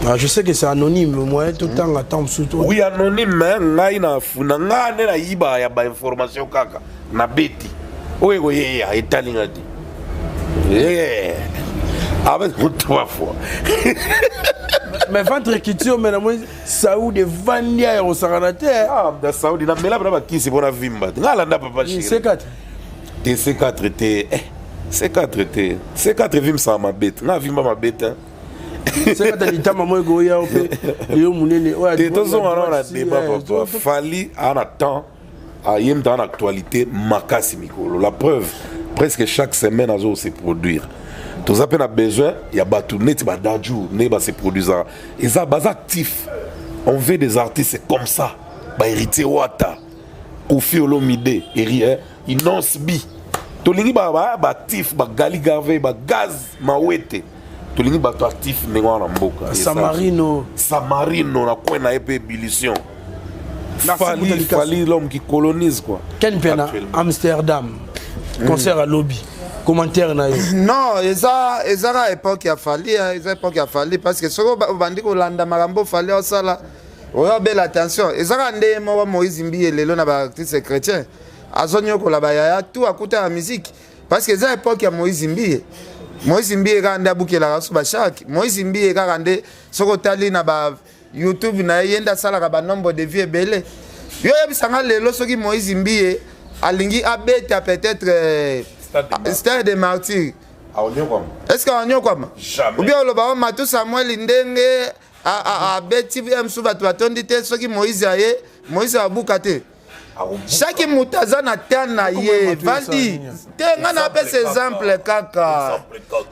Ah, je sais que c'est anonyme, moi tout le temps attends surtout. Oui, anonyme mais ngai na funa ngai ne na yiba ya ba information kaka na beti. Oyo ko yeya etali ngati. Yeah. Avec 3 fois. Mais ventre qui tire mais na moi Saoudi Vandia ya kosakana te. Ah, da Saoudi na mela bana bakisi pona vimba. Nga landa papa chéri. C4. T C4 T. C4 T. C4 vim sa ma bête. Nga vimba ma bête. Hein. C4 litama mo goya ope. Yo munene. Te tozonga na débat papa. Fally en attend a yem dans l'actualité makasi mikolo. La preuve presque chaque semaine azo se produire. Toza pe na besoin ya batu neti ba Dadju ne ba se produisant. Eza baza actif. On veut des artistes comme ça. Ba héritier Wata, Koffi Olomide, Eri, Innoss'B. Tolingi ba ba ba actif, ba Gali Garvey, ba Gaz Mawete. Tolingi bato actif ndenge wana na mboka. Samarino. Samarino na coin na ye pe ébullition. Merci, Fally, Boutalika. Fally, l'homme qui colonise quoi. Ken Pena, Actuellement. Amsterdam. Concert à lobby. Commentaire na yo. Non, eza ka époque ya Fally, hein, eza époque ya Fally parce que soko bandi kolanda makambo Fally osala, oyo belle attention. Eza ka nde moko Moïse Mbiye lelo na ba artiste chrétien. Azonyokola ba yaya tout akuta ya musique parce que eza époque ya Moïse Mbiye. Moïse Mbiye kaka nde abukelaka so ba chaque. Moïse Mbiye kaka nde soko tali na ba YouTube na ye nde asalaka ba nombre de vues ebele. Yo yebisanga lelo soki Moïse Mbiye alingi abeta peut-être Stade de Stade de Martyrs. Aonyokwama. Est-ce que aonyokwama? Jamais. Ou bien oloba o Matou Samuel ndenge abeti msu bato batondi te soki Moïse aye, Moïse abuka te. Chaque moto aza na temps na ye, Valdi. Te nga na apesa exemple kaka.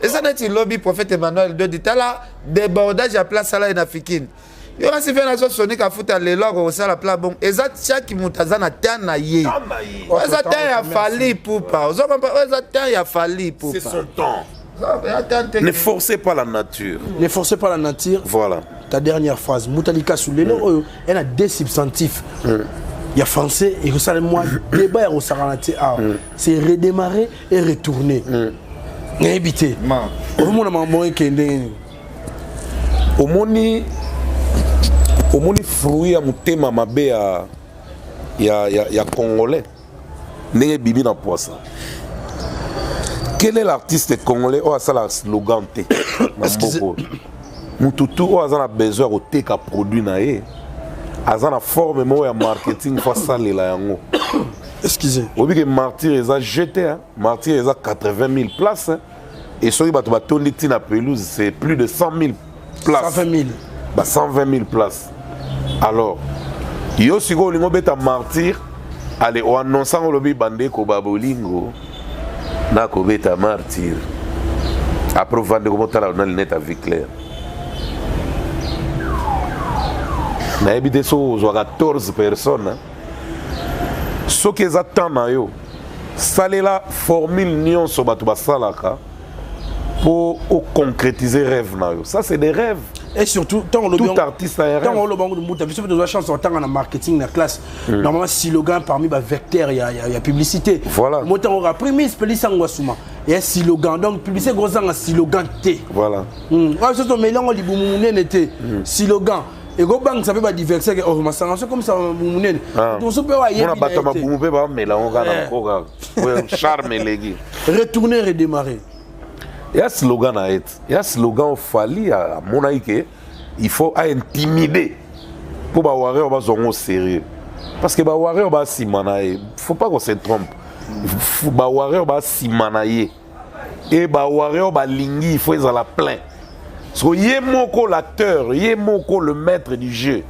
Eza neti lobi prophète Emmanuel Dodi tala débordage ya place ala na Fikine. Yo kasi fe nazo soni ka futa lelo akosala plat bon. Eza chaque moto aza na temps na ye. Eza temps ya Fally Ipupa. Ozo comprendre? Eza temps ya Fally Ipupa. C'est son temps. Ne forcez pas la nature. Ne forcez pas la nature. Voilà. Ta dernière phrase. Moutalika Soulelo, oyo, elle a des substantifs. Il y a français et ça moi débat et ah, c'est redémarrer et retourner. Éviter. Au moins maman qui est Omoni omoni fruit ya motema mabe ya ya ya, ya congolais. Ndenge ebimi na poisa. Quel est l'artiste congolais oyo asala slogan te na mboka oyo? Mutu tu oyo aza na besoin ya koteka produit na ye, aza na forme moko ya marketing, fo asalela yango. Excusez. Oyebi ke Martyr eza jete, hein? Martyr eza 80 000 places, hein? Et soki bato batondi ntina pelouse, c'est plus de 100 000 places. 120 000. Ba 120 000 places. Alors yo sikoyo olingi obeta Martyr, ale oannonce yango, olobi bandeko ba bolingo, nakobeta Martyr. Après ovandi komotala na lunette ya vie claire, nayebi te soki ozwa 14 personnes. Soki eza temps na yo, salela formule nyonso bato basalaka mpo oconcrétiser rêve na yo. Ça, c'est des rêves. Et surtout ntango olobi Tout artiste a un rêve. Ntango oloba ngo, mbuta, biso mpe tozwa chance otanga na marketing na classe. Normalement, slogan parmi bavecteur ya publicité. Voilà. Mo ntango oka primise pelisango asuma ya slogan, donc publicité ekozanga slogan te. Voilà. Oyo so tomeli yango libumu monene te. Slogan ekobangisa mpe badivers ke oh, masanga so komisa mabumu monene. Mosu mpe oyo ayebi mona na bato ya ye te. Mabumu mpe bamela yango kaka na nko kaka oyo charme eleki. Retourner, redémarrer. Ya slogan na ye te, ya slogan ofali amonaki ke il faut aintimider mpo bawarrior bazwa yango sérieux, parce que bawarrior basima na ye, faut pas qu'on se trompe. Bawarrior basima na ye e bawarrior balingi il faut ezala plein. So ye moko l'acteur, ye moko le maître du jeu,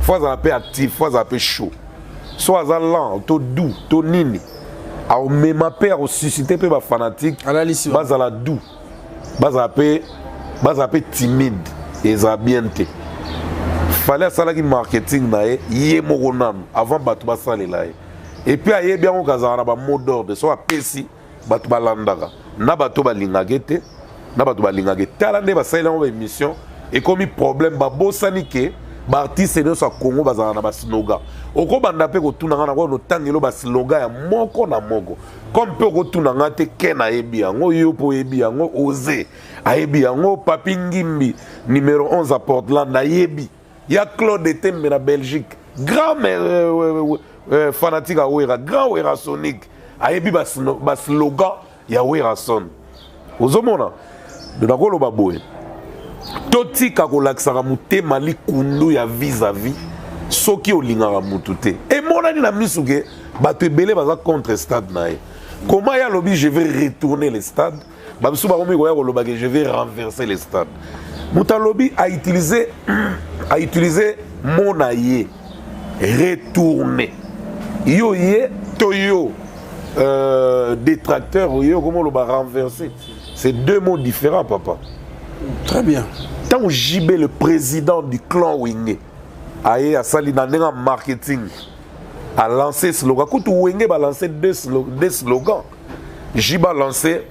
faut azala mpe actif, faut azala mpe chaud. So aza lent to doux to nini, aomema mpe akosuscite mpe bafanatique Alalisi bango. Bazala doux, bazala mpe timide, ezala bien te. Fally asalaki marketing na ye ye moko nanu avant bato basalela ye. Et puis ayebi yango kazala na bamot d'ordre, so apesi bato balandaka na bato balingaka ye te, na bato balingaka ye. Tala nde basaleli yango baémission, ekomi problème. Babosani ke baartiste nyonso ya Congo bazalaka na baslogan. Okobanda mpe kotuna nga na kono otangelo baslogan ya moko na moko, comme mpe okotuna nga te ke nayebi yango, yo mpe oyebi yango, oze ayebi yango, Papi Ngimbi numéro 11 à Portland ayebi, ya Claude Etembe na Belgique, grand fanatique ya Wera, grand Wera Sonic, ayebi baslogan ya Werason. Ozomona, nakoloba boye: totika kolakisaka motema likundu ya vis-à-vis. Soki olingaka mutu te, emonani na misu ke bato ebele baza contre stade na ye. Comment ye alobi "je vais retourner le stade", bamosusu bakomi koya koloba ke "je vais renverser le stade"? Moto alobi autiliser mot na ye "retourner". Yo ye to yo détracteur, yo komi oloba "renverser". C'est deux mots différents, papa. Très bien. Ntango JB, le président du clan Wenge, aye asali na ndenge ya marketing, alancé slogan. Kutu Wenge balancé deux slogans. JB a lancé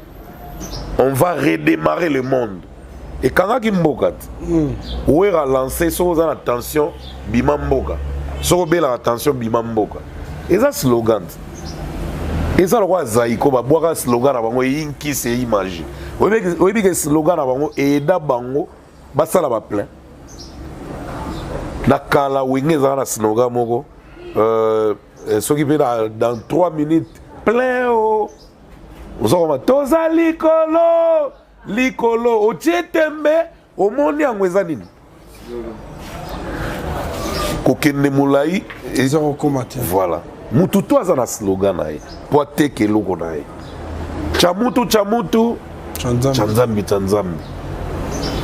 "on va redémarrer le monde", ekangaki mboka te. Wera lancé "soki oza na tension, bima mboka, soki obelaka tension, bima mboka". Eza slogan te, eza lokola Zaiko babwaka slogan na bango eyi nkisi, eyi magie. Oyebi ke slogan na bango eyeda bango basala baplein na kala. Wenge ezalaka na slogan moko, soki mpe dans 3 minutes plein o ozokoma toza likolo likolo, otie tembe, omoni yango eza nini, kokende molai. Eza kokóma te. Voilà, mutu to aza na slogan na ye mpo ateka eloko na ye. Tya mutu, tya mutu. Tya Nzambe. Tya Nzambe, tya Nzambe.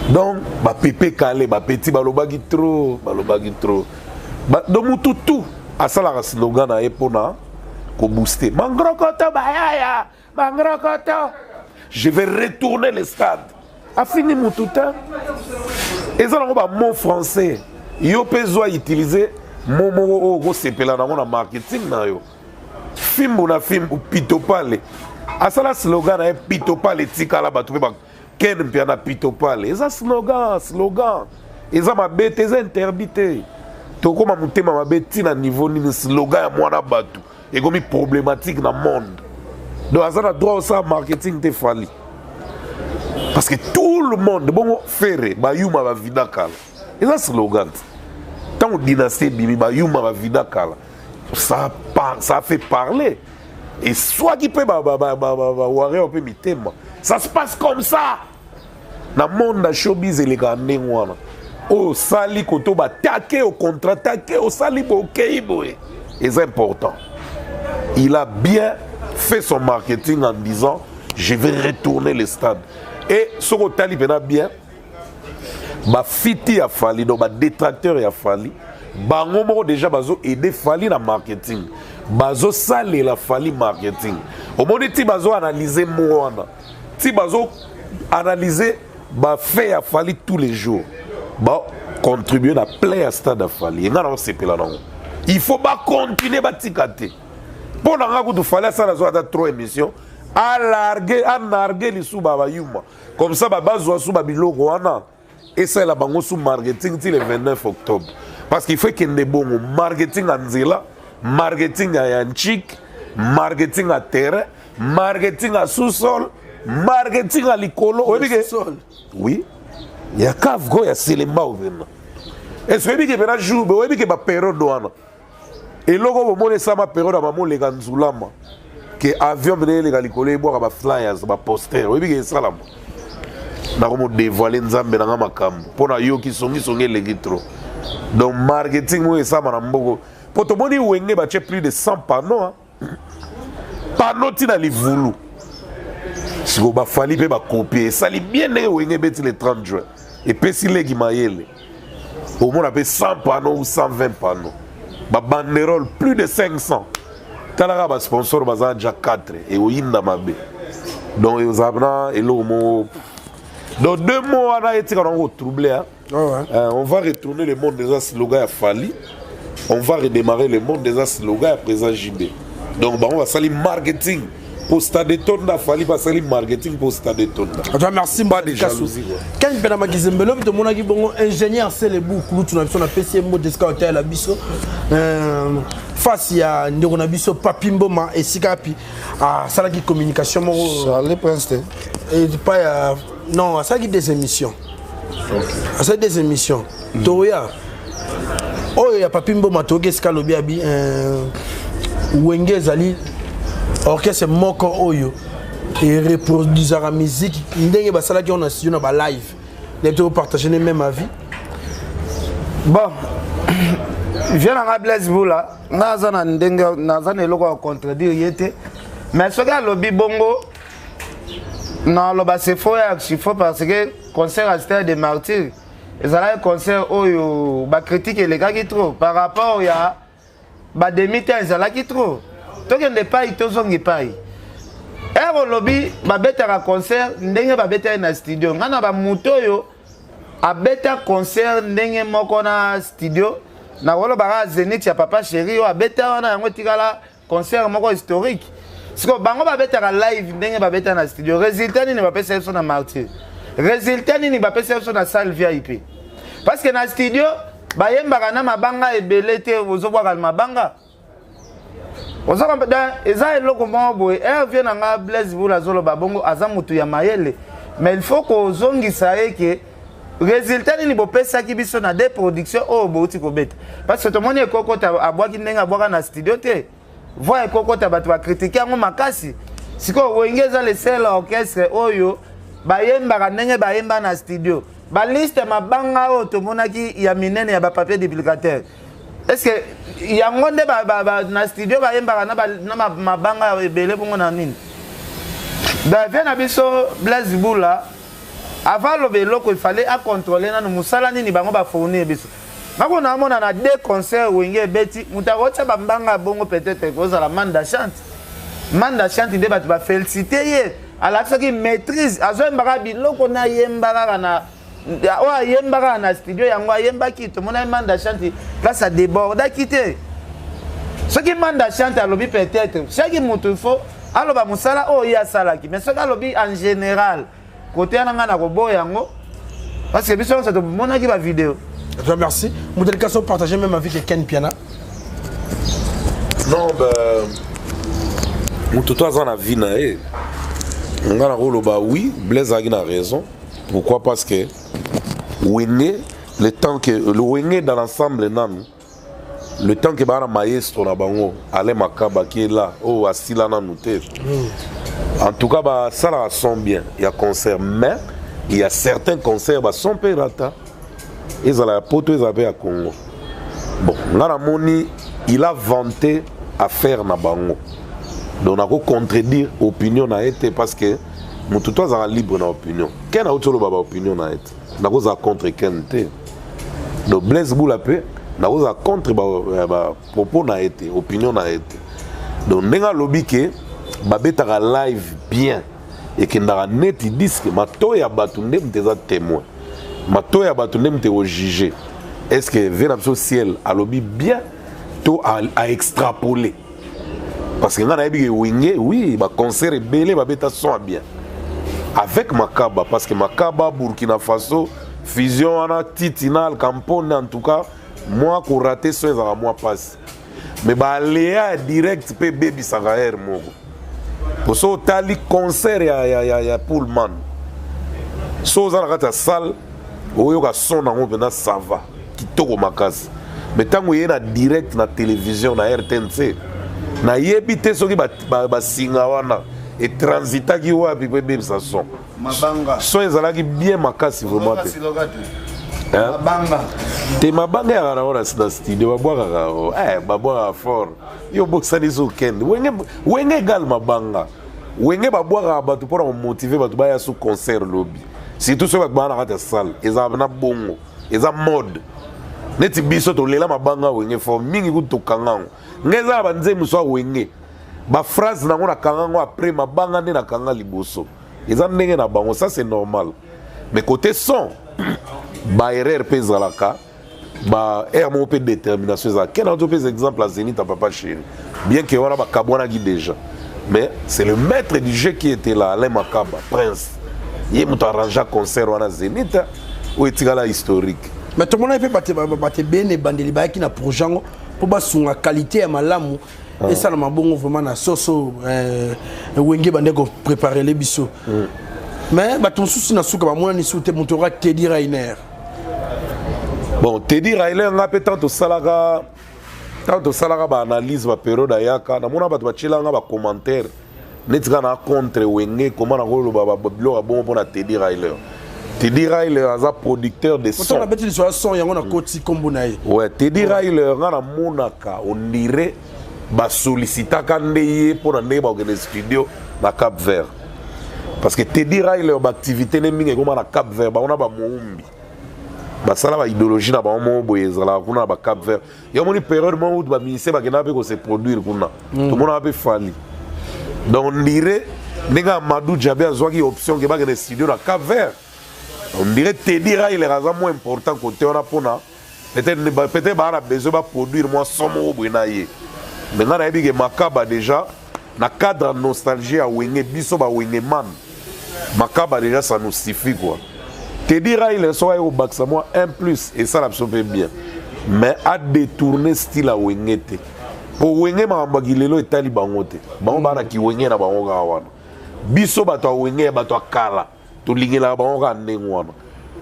Donc bapepe kale bapeti balobaki trop, balobaki trop. Donc mutu tu asalaka slogan na ye mpona kobooster. Mangrokoto bayaya mangrokoto, "je vais retourner le stade", afini mutu te. Eza nango bamot français. Yo mpe zwa, utiliser mot moko oyo okosepela nango na marketing na yo. Fimbu na fimbu, pitopale asala slogan na ye "pitopale etikala". Bato mpe bakende mpia na pitopale, eza slogan. Slogan eza mabe te, eza interdit te. Tokóma motema mabe ntina niveau nini? Slogan ya mwana bato ekomi problématique na monde. Donc aza na droit osala marketing te, Fally, parce que tout le monde bongo Ferre bayuma bavida kala, eza slogan te. Ntango Dynastie ebimi, bayuma bavida kala, ça a fait parler. Eswaki mpe bawarrior mpe mitema. Ça se passe comme ça na monde ya showbiz, elekaka ndenge wana. Oyo osali koto batake, ocontre-attaque, osali boye, okei boye, eza important. Il a bien fait son marketing en disant: je vais retourner le stade. Et soki otali mpena bien, bafiti ya Fally, donc badétracteur ya Fally, bango moko déjà bazo aider Fally na marketing, bazosalela Fally marketing. Omoni ti bazoanalyse mo wana, ti bazoanalyse bafaits ya Fally tous les jours, bacontribue na plein ya stade ya Fally. Enga na osepela nango, il faut bacontinue, batika te. Mpo na nga kutu, Fally asala zo ata trop émission, alarge, anarge lisusu bayuma comme ça, bazwa su babiloko wana, esalela bango su marketing ti le 29 octobre, parce qu'il faut ekende bongo: marketing ya nzela, marketing ya nchik, marketing ya terrain, marketing ya sous-sol, marketing ya likolo. Oyebi ke oui, ya cave ko ya Selemba opena. Est ce oyebi ke pena jour, oyebi ke bapériode wana, eloko bomoni esama, période ya mamoleka nzulama, ke avion mene eleka likolo, ebwaka baflyers, baposter. Oyebi ke esalama, nakomodévoile Nzambe nanga makambo mpo nayoki songisongi eleki trop. Donc marketing oyo esama na mboko, mpo tomoni Wenge batie plus de 100 panneau, panneau ntina livulu. Sikoyo baFally mpe bakopie, esali bien ndenge Wenge ebeti le 30 juin, epesi leki mayele. Omona mpe 100 panneau ou 120 panneau, babanderole plus de 500. Talaka basponsor baza ja 4, ekoyinda mabe. Donc ezala na eloko moko. Donc deux mots wana etika nango kotrouble. Hein? Ouais. On va retourner le monde déjà, slogan ya Fally. On va redémarrer le monde déjà, slogan ya président JB. Donc bango basali marketing pour stade etonda, Fally basali marketing pour stade etonda. En tout cas, merci. Pas de jalousie, quoi. Ken mpe na Makizembe, lobi tomonaki bongo ingénieur Selebu, kulutu na biso, napesi ye mbote esika otayela biso. Face ya ndeko na biso Papi Mboma, esika api asalaki communication moko. Charlie Prince te? Epai ya, non, asalaki des émissions, asali des émissions. Toya oyo ya Papi Mboma, toyoki esika alobi abi Wenge ezali orchestre moko oyo ereproduisaka musique ndenge basalaki yango na studio na balive. Nayebi te, opartage ne même avis? Bon, vieux na nga Blaise Bula, nga aza na ndenge, naza na eloko ya contredire ye te. Mais soki alobi bongo, naloba c'est faux ya faux, parce que concert ya Stade de Martyr ezalaki concert oyo bacritique elekaki trop par rapport ya bademi te, ezalaki trop. Tokende epai, tozonga epai ere olobi babetaka concert ndenge babetaki na studio. Ngai na bamoto oyo abeta concert ndenge moko na studio, nakolobaka Zénith ya Papa Chéri oyo abeta wana, yango etikala concert moko historique. Siko bango babetaka live ndenge babeta na studio, résultat nini bapesa biso na Martyr? Résultat nini bapesa biso na salle VIP? Parce que na studio bayembaka na mabanga ebele te, ozobwaka mabanga. Eza eloko moko boye. Vieux na nga Blaise Bula azoloba bongo, aza motu ya mayele, mais il faut kozongisa ye ke résultat nini bopesaki biso na deux production oyo bouti kobeta? Parce que tomoni ekokota abwaki ndenge abwaka na studio te, voix ekokota, bato bakritike yango makasi. Sikoyo Wenge eza le seul orchestre oyo bayembaka ndenge bayemba na studio. Baliste mabanga oyo tomonaki ya minene ya bapapier duplicateur, est ce que yango nde na studio bayembaka na mabanga ebele bongo na nini? Donc vieux na biso Blaise Bula, avant aloba eloko, ifale acontrôle nanu mosala nini bango bafournir biso. Ngako naomona na deux concert Wenge ebeti, moto akotia bambanga bongo, peut-être kozala Manda Chante. Manda Chante nde bato bafélicité ye, alakisaki maîtrise, azoyembaka biloko nayemba kaka na oyo ayemba kaka na studio, yango ayembaki. Tomonaki Manda Chante place adébordaki te. Soki Manda Chante alobi, peut-être chaque moto il faut aloba mosala oyo ye asalaki. Mais soki alobi en général, kote wana ngai na koboya yango, parce que biso nyonso tomonaki bavideo. Merci. Moutelkaso, partager même avis que Ken Piana? Non, ben, moto to aza na vie na ye. Nga na koloba oui, Blaise azalaki na raison. Pourquoi? Parce que Wenge, le temps que le Wenge dans l'ensemble nanu Le temps que baa na maestro na bango Alain Makaba qui est là, oyo asila nanu te. En tout cas, basalaka son bien ya concert, mais il y a certains concerts bason mpe rata, ezala ya Poto, ezala mpe ya Congo. Bon, nga namoni il a vanté affaire na bango, donc nako contredire opinion na ye te, parce que motu to azalaka libre na opinion. Ken auti oloba baopinion na ye te, nakozala contre Ken te. Donc Blaise Bula mpe nakozala contre bapropos na ye te, opinion na ye te. Donc ndenge alobi ke babetaka live bien, ekendaka neti disque, matoi ya bato nde moto eza témoin, matoi ya bato nde moto ekojuge est ce que ve na biso ciel alobi bien to aextrapole. Parce que ngai nayebi ke Wenge, oui, baconcert ebele babeta son ya bien avec Makaba, parce que Makaba, Burkina Faso, fusion wana, Titina Alcampone, en tout cas mwa korater son ezalaka mwa mpasi. Mais baalea ya direct mpe ebebisaka aire moko. Po so otali concert ya Pullman, so oza na kati ya salle, oyoka son nango mpenza, ça va, kitoko makasi. Mais ntango ye na direct na télévision na RTNC, nayebi te soki basinga wana etransitaki wapi mpo ebebisa son. Mabanga. Son ezalaki bien makasi vraiment te. Hein? Mabanga. Te, mabanga yaka nango na studio, babwakaka, babwakaka fort. Yo bosani so okende Wenge, Wenge égal mabanga. Wenge babwakaka bato mpona komotiver bato baya su concert lobi, surtout soki bato baa na kati ya salle. Ezalaka na bongo, eza mode neti biso tolela mabanga Wenge fort mingi kutu tokanga yango. Ngai eza na banzembo so ya Wenge, baphrase nango nakanga yango après mabanga nde nakanga liboso. Eza ndenge na bango, ça c'est normal. Mais côté son, baerreur mpe ezalaka, ba aire moko mpe détermination ezalaka. Ken auti opesa exemple ya Zénith ya Papa Chéri, bien que wana bakabwanaki déjà, mais c'est le maître du jeu qui était là, Alain Makaba Prince, ye moto arrangea concert wana Zénith oyo etikala historique. Mais tomonaki mpe bato ebele ebandeli bayaki na projet yango mpo basunga qualité ya malamu esalama bongo vraiment na soso Wenge bande kopréparele biso. Mais bato mosusu na suka bamonani su te, moto oka Teddy Rainer. Bon, Teddy Railer, nga mpe ntango tosalaka baanalyse, bapériode ayaka, namona bato batielanga bacommentaire neti kaka na contre Wenge. Koma nakoloba biloko ya bongo mpona Teddy Railer? Teddy Railer aza producteur de son. Nabeti liso ya son yango, nakoti nkombo na ye. Ouais, Teddy Railer, nga namonaka on dirait basollicitaka nde ye mpona ndenge bakokende studio na Cap Vert, parce que Teddy Railer, baactivité ne mingi ekoma na Cap Vert. Bango na bamoumbi basala baidéologie na bango moko boye, ezalaka kuna na bacap Vert. Yo moni période moko kutu baministère bakendaka mpe kose produire kuna, tomonaka mpe Fally. Donc on dirait ndenge Amadou Diabe azwaki option ke bakende studio na Cap Vert, on dirait Teddy Railer aza moins important côté wana, mpona peut-être baa na besoin baproduire mwa son moko boye na ye. Mais ngai nayebi ke Makaba déjà na cadre ya nostalgie ya Wenge, biso bawenge man, Makaba déjà ça nous suffit quoi. Teddy Railer soki aye kobakisa mwa 1 plus, esala biso mpe bien, mais adétourne style ya Wenge te, po Wenge makambo ya kilelo etali bango te. Bango baa na kiwenge na bango kaka wana. Biso bato ya Wenge ya bato ya kala tolingelaka bango kaka ndenge wana,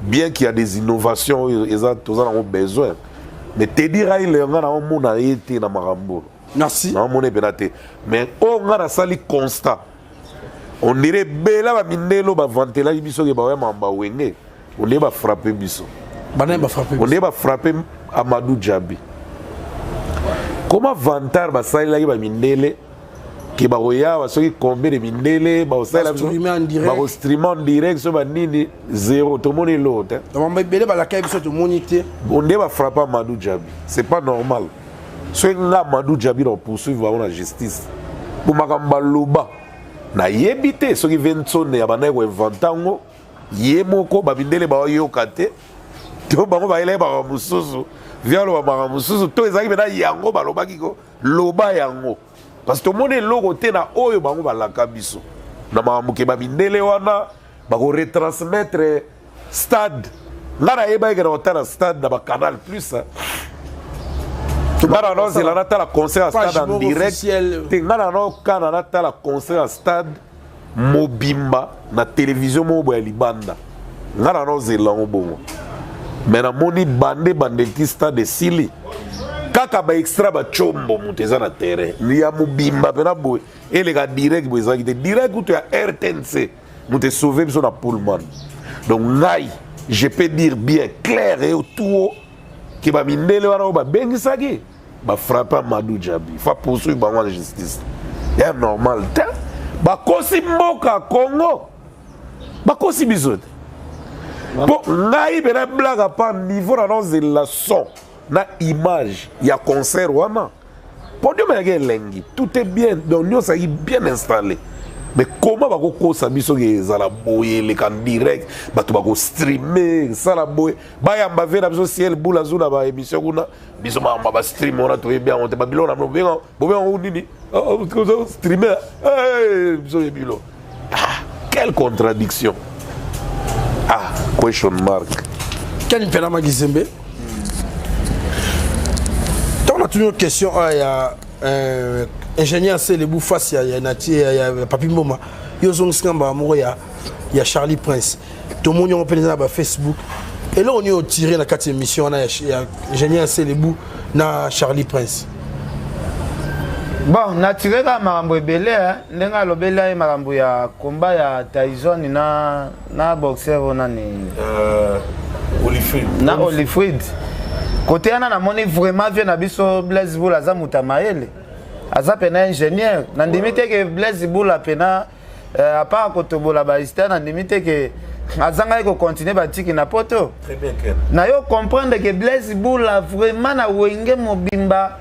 bien qu'il y a des innovations oyo eza toza nango besoin. Mais Teddy Railer, nga naomona ye te na makambo. Merci. Naomona mpena te. Mais oyo nga nasali constat, on dirait ebele bamindele oyo bavantelaki biso ke bawaya makambo ya Wenge, on dirait bafrappe biso. Banani bafrappe? On dirait bafrappe Amadou Djabi. Comment vantard basalelaki bamindele ke bakoyawa soki combien de mindele bakosalela? Bastreamer en direct. Bakostreamer en direct so banini, zéro, tomoni eloko te. Bamama ebele balakaki biso, tomoni te. On dirait bafrappe Amadou Djabi, c'est pas normal. Soki nga Amadou Djabi, na poursuivre bango na justice po makambo baloba, nayebi te soki Vensone ya bandaki koinventer yango ye moko, bamindele baoyoka te, to bango bayelaki makambo mosusu, via aloba makambo mosusu, to ezalaki mpena yango balobaki ko loba yango, parce que tomoni eloko te na oyo bango balaka biso na makambo ke bamindele wana bakoretransmettre stade. Nga nayebaki ke na kotala stade na bacanal plus, hein. Nga na nozela natala concert ya Page stade en moko direct officielle. Te, nga na nokana natala concert ya stade mobimba na télévision moko boye ya libanda, nga na nozela yango bongo. Mais namoni bande bandeki stade esili. Kaka ba extra ba chombo moto eza na terrain ya mobimba mpena boye eleka direct boye ezalaki te direct kutu ya RTNC moto esauve biso na Pullman. Donc ngai je peux dire bien clair et tout haut ke bamindele wana oyo babengisaki bafrappe Amadou Djabi fa poursuivre bango en justice ya normal te. Bakosi mboka Congo, bakosi biso te. Mpo ngai mpena blague à part, niveau na naozelela son na image ya concert wana, podium eyaki elengi, tout est bien, donc nyonso ayaki bien installé. Mais comment bakokosa biso ke ezala boye, eleka direct, bato bakostreame, esala boye, bayamba ve na biso ciel bula zu na baémission kuna, biso makambo bastream wana toyebi yango te. Babiloko na bino bobenga yango nini? Streamer biso oyebi bilo. Ah, quelle contradiction! Ah, question mark. Ken Mpela Magizembe, ntango natuni yo question oyo ya ingénieur Selebu face ya nati ya Papi Mboma, yo ozongisika mbala moko ya Charlie Prince. Tomoni yango mpenza na bafacebook. Eloko nini otire na kati ya émission wana ya ingénieur Selebu na Charlie Prince? Bon, natire kaka makambo ebele, ndenge alobeli ye makambo ya combat ya Tyson na boxer oyo nani? Holyfield. Na Holyfield. Kote wana namoni vraiment vieux na biso Blaise Bula aza moto ya mayele, aza pena ingénieur. Nandimi te ke Blaise Bula pena à part kotobola bahistoire, nandimi te ke azangaki kocontinue batiki na poto. Très bien, Ken. Na yo comprendre ke Blaise Bula vraiment na Wenge mobimba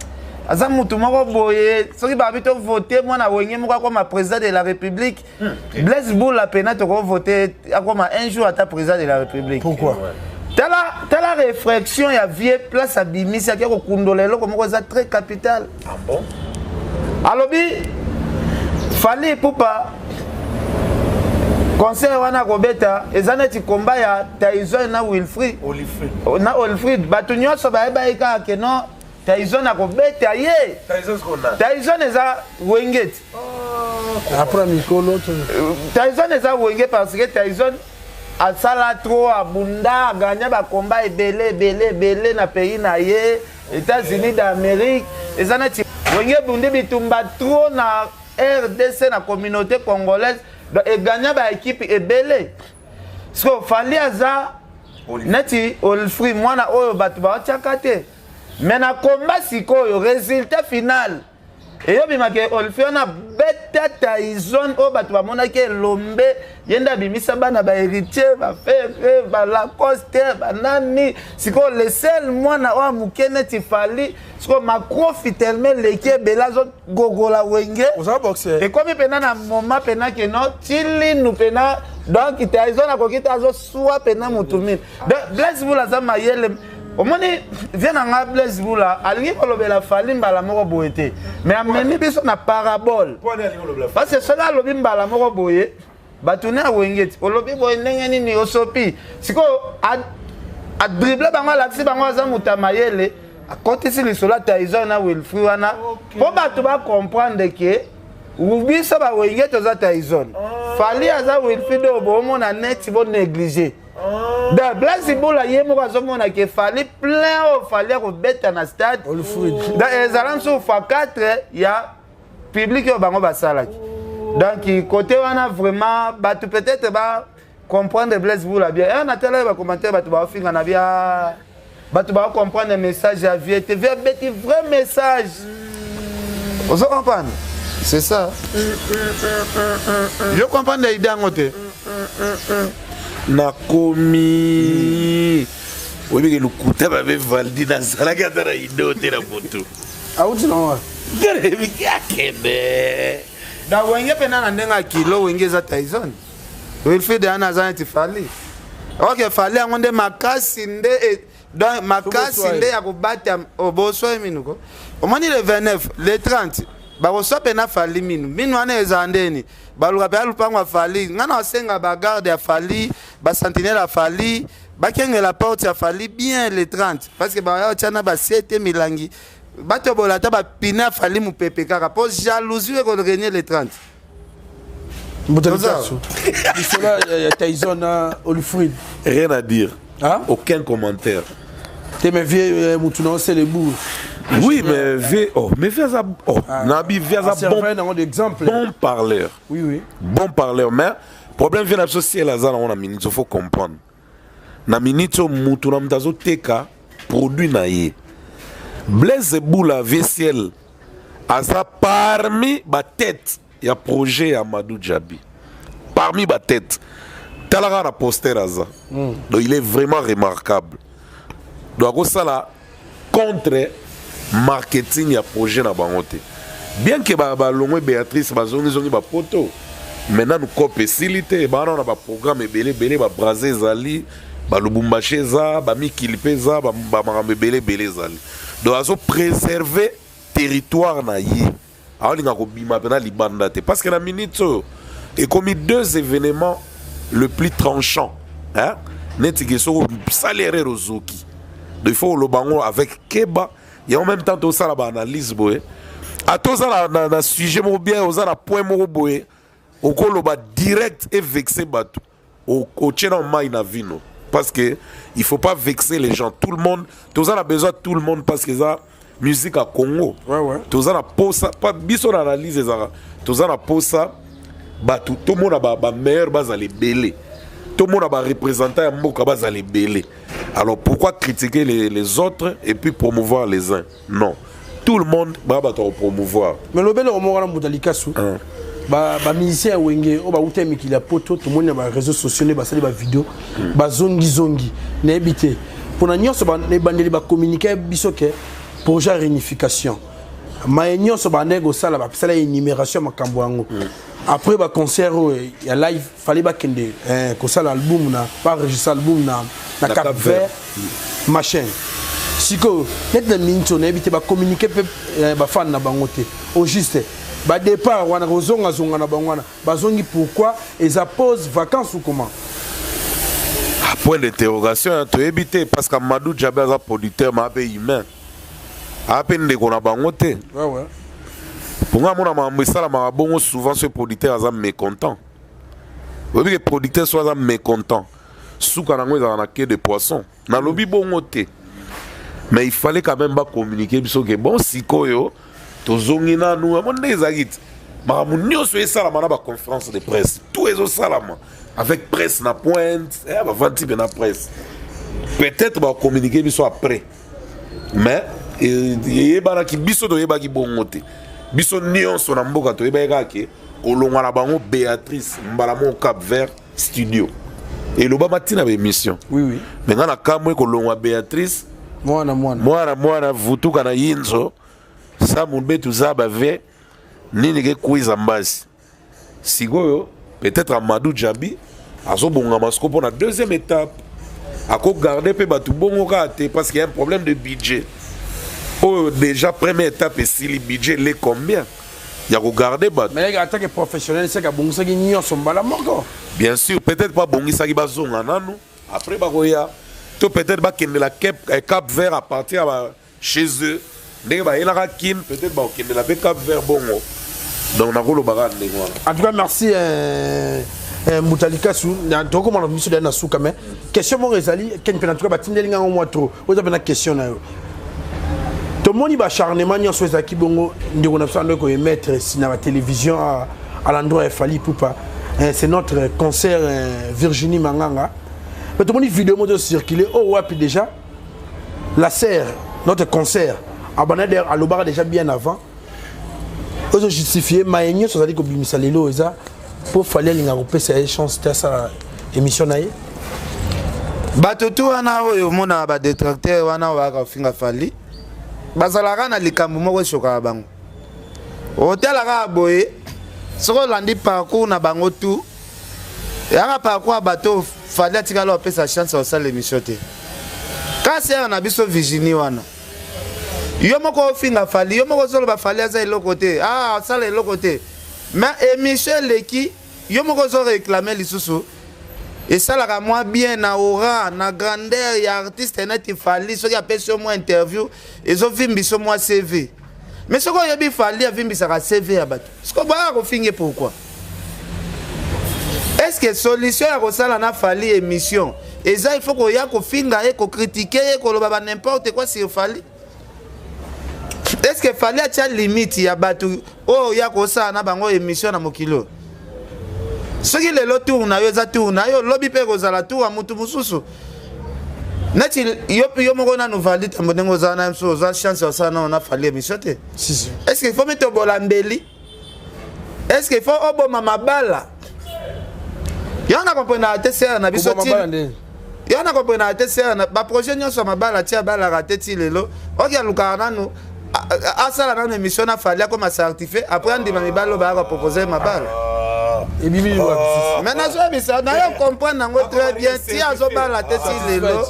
aza mutu moko boye. Soki babi tovote mwana Wenge moko akoma président de la République, Blaise Bula pena tokovote akoma un jour ata président de la République. Pourquoi? Tala, tala réflexion ya vieux, place abimisi ake kokundola eloko moko eza très capital. Ah bon? Alobi Fally Ipupa, concert wana akobeta eza neti combat ya Tyson na Wilfried. Holyfield. Na Holyfield. Bato nyonso bayebaki kaka ke non, Tyson akobeta ye. Tyson sikoyo nani? Tyson eza Wenge ti. Après mikolo Tyson eza Wenge parce que Tyson asala trop, abunda, aganya bakomba ebele ebele ebele na pays na ye, États-Unis d'Amérique. Eza neti Wenge ebundi bitumba trop na RDC, na communauté congolaise, donc eganya baéquipe ebele. Siko Fally aza neti Holyfield, mwana oyo bato baotiaka te, mais na komba sikoyo résultat final eyobimaka Holyfield wana beta Tyson oyo bato bamonaki elombe. Ye nde abimisa bana bahéritier, baFerre, balacoste, banani. Sikoyo le seul mwana oyo moke neti Fally, sikoyo makofi tellement eleki ebele, azogogola Wenge. Oza boxer. Ekomi mpena na moment mpena keno tilinu mpena, donc Tyson akoki te, azoswa mpena motu mini. Donc Blaise Bula aza mayele. Omoni vieux na nga Blaise Bula alingi kolobela Fally mbala moko boye te, mais amemi biso na parabole, parce que soki alobi mbala moko boye, bato ne awenge ti olobi boye ndenge nini osopi. Sikoyo adrible bango, alakisi bango aza moto ya mayele, akotisi lisolo ya Tyson na Wilfri wana mpo bato bacomprendre ke biso bawenge toza Tyson, Fally aza Wilfrid oyo boomona neti bonéglige. Donc Blaise Bula ye moko azomona ke Fally plein oyo Fally akobeta na stade, donc ezala mosusu fois 4 ya public oyo bango basalaki. Donc côté wana vraiment bato peut-être ba comprendre Blaise Bula bien. E natala ye bacommentaire, bato baofinga na bia, bato bakocomprendre message ya vieux te. Vieux abeti vrai message, ozo comprendre, c'est ça. Yo comprendre idée yango te. Nakomi oyebike lokuta babe Valdi, nazalaki ata na idée te na motu. Auti na wa. Ebiki akende. Da Wenge mpena na ndenge ya kilo, Wenge eza Tyson, Wilfrid wana aza neti Fally. Ok, Fally yango nde makasi nde donc makasi nde ya kobata boswa minu ko. Omoni le 29, le 30 bakoswa mpena Fally minu. Minu wana ezala ndeni baluka mpe alupango ya Fally. Ngai na basenga bagarde ya Fally, basentinelle ya Fally, bakengela porte ya Fally bien le 30, parce que baya otya na basete milangi, batobola ata bapine ya Fally mopepe kaka mpo jalousie ekorégner le 30. Mbuta Likasu, lisolo ya Tyson na Holyfield. Rien à dire. Hein? Aucun commentaire. Te, mais vieux mutu na osele bu. Oui, mais vieux, oh, mais vieux aza, oh, ah, nabi vieux aza bon, exemple. Bon parleur. Oui. Bon parleur, mais problème vieux na biso si elle aza nango na minute, faut comprendre. Na minute oyo mutu na mutu azoteka produit na ye. Blaise Bula, vieux ciel, aza parmi ba tête ya projet ya Amadou Djabi. Parmi ba tête. Talaka na poster aza. Donc il est vraiment remarquable. Donc akosala contre marketing ya projet na bango te. Bien que ba balongwe Béatrice bazongi zongi ba poto. Maintenant nous cope esili te, bana na ba programme ebele ebele, ba Brazza ezali, ba Lubumbashi eza, ba mikili mpe eza, ba makambo ebele ebele ezali. Donc azo préserver territoire na ye. Aolinga kobima mpena libanda te parce que na minute oyo ekomi deux événements le plus tranchant, hein? Neti ke soki osali erreur, ozoki. Donc il faut oloba yango avec keba. Et en même temps tosala baanalyse boye, ata oza na sujet moko bien, oza na point moko boye, okoloba direct et vexer bato, otie na mai na vino, parce que il faut pas vexer les gens. Tout le monde, toza na besoin de tout le monde, parce que eza musique à Congo. Toza na posa pa biso na analyse ezalaka, toza na posa bato tomona bameilleur bazala ebele, tomona bareprésentant ya mboka bazala ebele. Alors pourquoi critiquer les autres et puis promouvoir les uns? Non, tout le monde baa bato ya kopromouvoir. Mais lobele moko wana, moto alikasu, bamusicien ya Wenge oyo bauta ya mikili ya poto, tomoni na baréseau sociaux nde basali bavideo bazongizongi. Nayebi te mpona nyonso ebandeli bacommuniqué biso ke projet ya réunification, maye nyonso bandeki kosala, basala énumération ya makambo yango. Après baconcert oyo ya live, fallait bakende kosala album na baenregistre album na Cap Vert, machin. Sikoyo neti na miniti oyo, nayebi te, bacommuniqué mpe bafane na bango te. Au juste badépart wana, kozongazonga na bango wana, bazongi pourquoi? Eza pause, vacances ou comment? Point d'interrogation. Toyebi te, parce que Amadou Djabe aza producteur, ma ape humain, aa mpe ndeko na bango te. Mponga amona makambo esalamaka bongo souvent, so producteur aza mécontent, oyebi ke producteur so aza mécontent, suka nango ezalaka na queue de poisson. Nalobi bongo te, mais il fallait quand même bacommuniquer biso ke bon, sikoyo tozongi nanu yango ndenge ezalaki te. Makambo nyonso esalama na baconférence de presse, tout ezosalama avec presse na pointe, bavandi mpe na presse. Peut-être bacommuniquer biso après, mais eyebanaki, biso toyebaki bongo te. Biso nyonso na mboka toyebaki kaka ke kolongwa na bango Béatrice, mbala moko Cap Vert, studio. Elobama ntina baémission. Oui. Me nga na kamwe, kolongwa Béatrice, mwana mwana, mwana mwana vutuka na yinzo sa mubetu za bave nini ke kwiza mbasi. Sikoyo peut-être Amadou Djabi azobongama siko mpo na deuxième étape, akogarde mpe bato bongo kaka te, parce qu'il y a un problème de budget oyo. Déjà première étape esili, budget le combien ya kogarde bato? Mais en tant que professionnel, seka abongisaki nyonso mbala moko. Bien sûr, peut-être babongisaki, bazonga nanu, après bakoya, to peut-être bakendela Cap Vert à partir ya chez eux, ndenge bayelaka Kine, peut-être bakokendela mpe Cap Vert bongo. Donc nakolobaka ndenge wana. En tout cas merci, Mbuta Likasu. Tokomona biso deya na suka, mais question moko ezali keni mpe, en tout cas batindeli ngango mwa trop. Oyo eza mpena question na yo. Tomoni baacharnement nyonso ezalaki bongo, ndeko na biso ando koémettre na batélévision à l'endroit ya Fally Ipupa. C'est notre concert Virginie Manganga, mais tomoni vidéo moko circuler oyo wapi déjà la sœur, notre concert abanda d'ailleurs, alobaka déjà bien avant, ozojustifie maye nyonso azali kobimisa lelo, eza mpo Fally alingaka kopesa ye chance te asala émission na ye. Bato tu wana oyo omonaka badétracteur wana oyo bayaka kofinga Fally, bazalaka na likambo moko esokaka bango. Otalaka boye, soki olandi parcours na bango tu, eyaka parcours ya bato Fally atikala opesa chance ya kosala émission te. Kasi ere na biso Virginie wana, yo moko ofinga Fally, yo moko ozoloba Fally aza eloko te, ah, asala eloko te, mais émission eleki, yo moko ozoréclame lisusu. Esalaka mwa bien na aura na grandeur ya artiste neti Fally. Soki apesi yo mwa interview, ezovimbisa mwa CV. Mais soki oyebi Fally avimbisaka CV ya bato, siko boyaka kofinge pourquoi? Est ce que solution ya kosala na Fally émission eza il faut koya kofinga ye, kocritiquer ye, koloba ba n'importe quoi sur Fally? Est ce que Fally atia limite ya bato oyo ya kosala na bango émission na mokili oyo? Soki lelo tour na yo eza tour na yo, lobi mpe ekozala tour ya motu mosusu. Neti yo, yo moko nanu Valdi Tambo, ndenge oza na biso, oza chance ya kosala nano na Fally émission te. Si, si. Est ce que il faut mitobola mbeli? Est ce que il faut oboma mabala? Yo na comprendre te, sere na biso. Koboma ti mabala ndenge? Yo na comprendre te, sere na baprojet nyonso ya mabala ti abalaka te ti lelo. Oki alukaka nanu asala nanu émission na Fally, akoma certifié, après andima mibali oyo bayaka propose mabala. Ebimi wapi? Mais nazoyebisa na yo, comprendre yango très bien, ti azobala te ti lelo,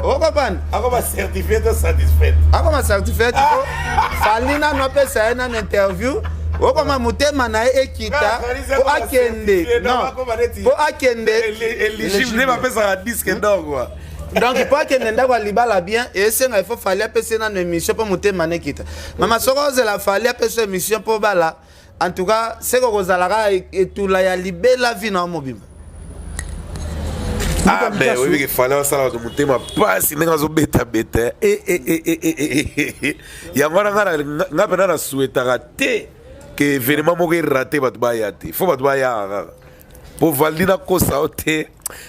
okocomprendre. Akoma certifié to satisfait? Akoma certifié ti po Fally nanu apesa ye nanu interview, okoma motema na ye ekita po akende, non, po akende éligible nde bapesaka disque d'or quoi. Donc po akende ndako ya libala bien, esenga il faut Fally apesa ye nanu émission mpo motema na ekita. Mama, soki ozela Fally apesa émission mpo bala, en tout cas seko kozalaka etula ya libela vi na yo mobimba. Ah, mais oyebi ke Fally asala bato motema pasi ndenge azobetabeta. Yango wana nga mpena na souhaitaka te ke événement moko erate, bato baya te. Fo bato bayaka kaka po Valdi nakosa yo te.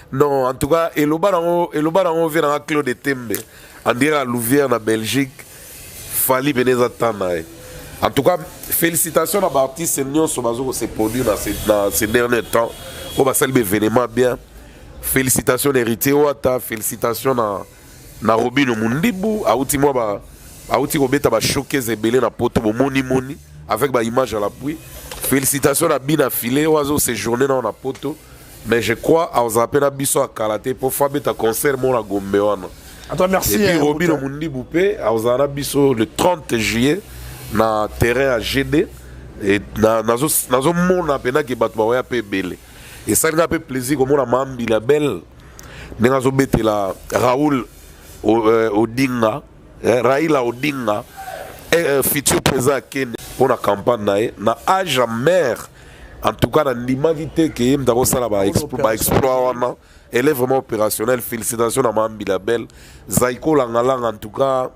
Non, en tout cas eloba nango, eloba nango vie nanga Claude Tembe andire ya Louvière na Belgique. Fally pene eza temps na ye. En tout cas félicitations na baartiste nyonso bazo kose produire na ces derniers temps oyo basali baévénement bien. Félicitations na Héritier Wata, félicitations na Robino Mundibu, auti mwa ba auti kobeta bashowcase ebele na Poto, bomoni moni avec baimage à l'appui. Félicitations na Bina File oyo azo séjourner nao na Poto, mais je crois azala mpe na biso akala te mpo fa beta concert mo na Gombe wana. Attends, merci. Et puis Robino Mbuta. Mundibu mpe azala na biso le 30 juillet na terrain ya GD. Et nazomona mpenaki bato bakoya mpe ebele. Esalinga mpe plaisir komona Mambila Belle ndenge azobetela Raoul Odinga, Raila Odinga, futur président ya Kenya, mpo na campagne na ye na age ya mare. En tout cas nandimaki te ke ye moto akosala baexploit wana. Elle est vraiment opérationnelle. Félicitations na Mambila Belle, Zaiko Langalanga. En tout cas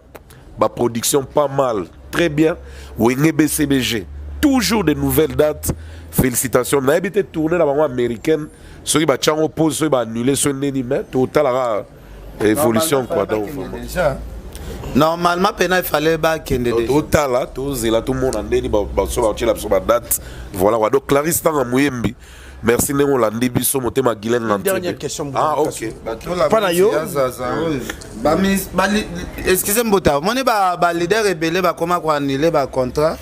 baproduction pas mal, très bien. Wenge BCBG, toujours de nouvelles dates, félicitations. Nayebi te tournée na bango américaine soki batiango pause, soki baannule, soki ndeni, mais totalaka évolution quoi. Donc vraiment Déjà normalement pena il fallait bakende déjà. Totala, tozela, tomona ndeni baso batiela biso badate. Voilà quoi. Donc Clarisse Tanga Moyembi, merci ndenge olandi biso, motema Guylaine. Une dernière question. Ah ok. Pa na yo. Excuse Mbota, omoni baleader ebele bakoma koannuler bacontrat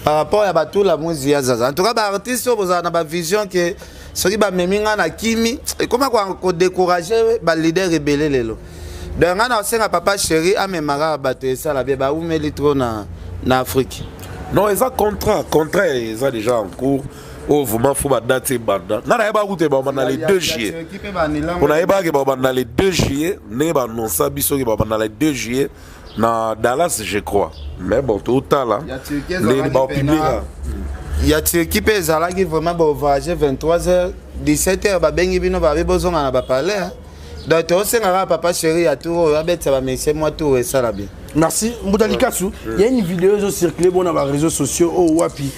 par rapport ya batula mwezi ya zaza. En tout cas baartiste oyo bozala na bavision ke soki bamemi nga na kimi, ekoma kodécourage baleader ebele lelo. Donc nga na osenga papa chéri amemaka bato, esala bien, baumeli trop na Afrique. Non, eza contrat, contrat eza déjà en cours oyo vraiment fo badate ebanda. Nga nayebaka kutu babanda le 2 juillet, mpo nayebaka ke babanda le 2 juillet ndenge baannonsa biso ke babanda le 2 juillet na Dallas, je crois. Mais bon, totala ndenge baopublika. Ya Turquie mpe ezalaki vraiment bovoyage 23 heures, 17 heures babengi bino, babi bozonga na bapalais. Donc tosenga kaka papa chéri ya tour oyo abetisa bamesie mwa tour, esala bien. Merci Mbuta Likasu. Il y a une vidéo ezo circulé bon na baréseaux sociaux oyo wapi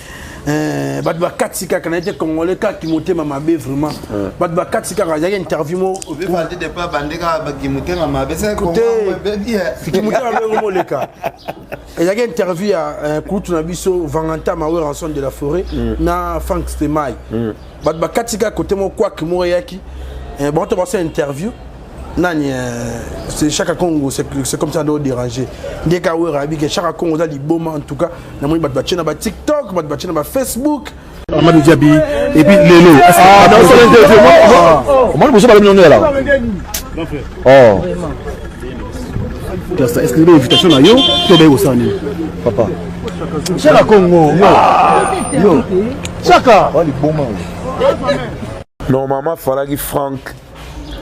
bato bakati kaka na ye te, congolais kaka motema mabe vraiment. Bato bakati kaka, azalaki interview mo motema mabe. Te, motema mabe ngo moleka. Ezalaki interview ya kutu na biso Vanganta Mawer, ensemble de la forêt, na Frank Stemai. Bato bakati kaka kote moko, kwake moko eyaki bango to basala interview nani, c'est Chaka Congo, c'est comme ça ndo déranger nde ka wera abi ke Chaka Congo oza liboma. En tout cas namoni bato batie na baTikTok, bato batie na baFacebook. Amadou Diaby et puis lelo omoni boso balobi nongo yala. Oh, est-ce que invitation na yo to obeyi kosala nini, papa Chaka Congo? Yo, yo Chaka liboma. Normalement falaki Frank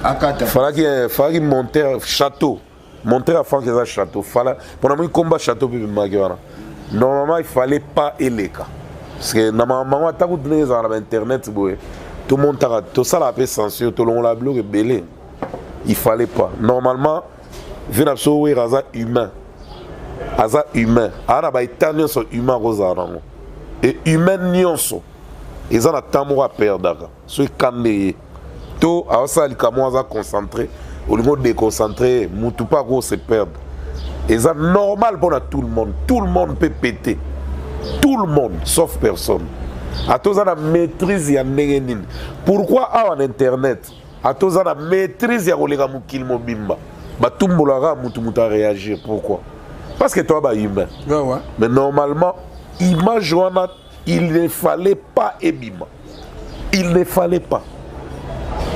akata. Falaki monter château, monter ya Frank eza château. Fala mpona moi komba château mpe bimaki wana. Normalement il fallait pas eleka parce que na mamango ata kutu ndenge ezala na bainternet boye, tomontaka, tosalaka mpe censure, tolongola biloko ebele. Il fallait pas normalement. Ve na biso Wera aza humain. Aza humain, aza na baétat nyonso humain akozala nango. E humain nyonso eza na temps moko aperdaka. Soki kande ye to aosala likambo, aza concentré, olingi odéconcentré ye, mutu mpe ako se perdre. Eza normal mpona tout le monde. Tout le monde peut péter, tout le monde sauf personne. Ata oza na maîtrise ya ndenge nini, pourquoi awa na internet, ata oza na maîtrise ya koleka mokili mobimba, batumbolaka mutu, mutu aréagir? Pourquoi? Parce que toa bahumain. Mais normalement, image wana, il ne fallait pas ebima, il ne fallait pas,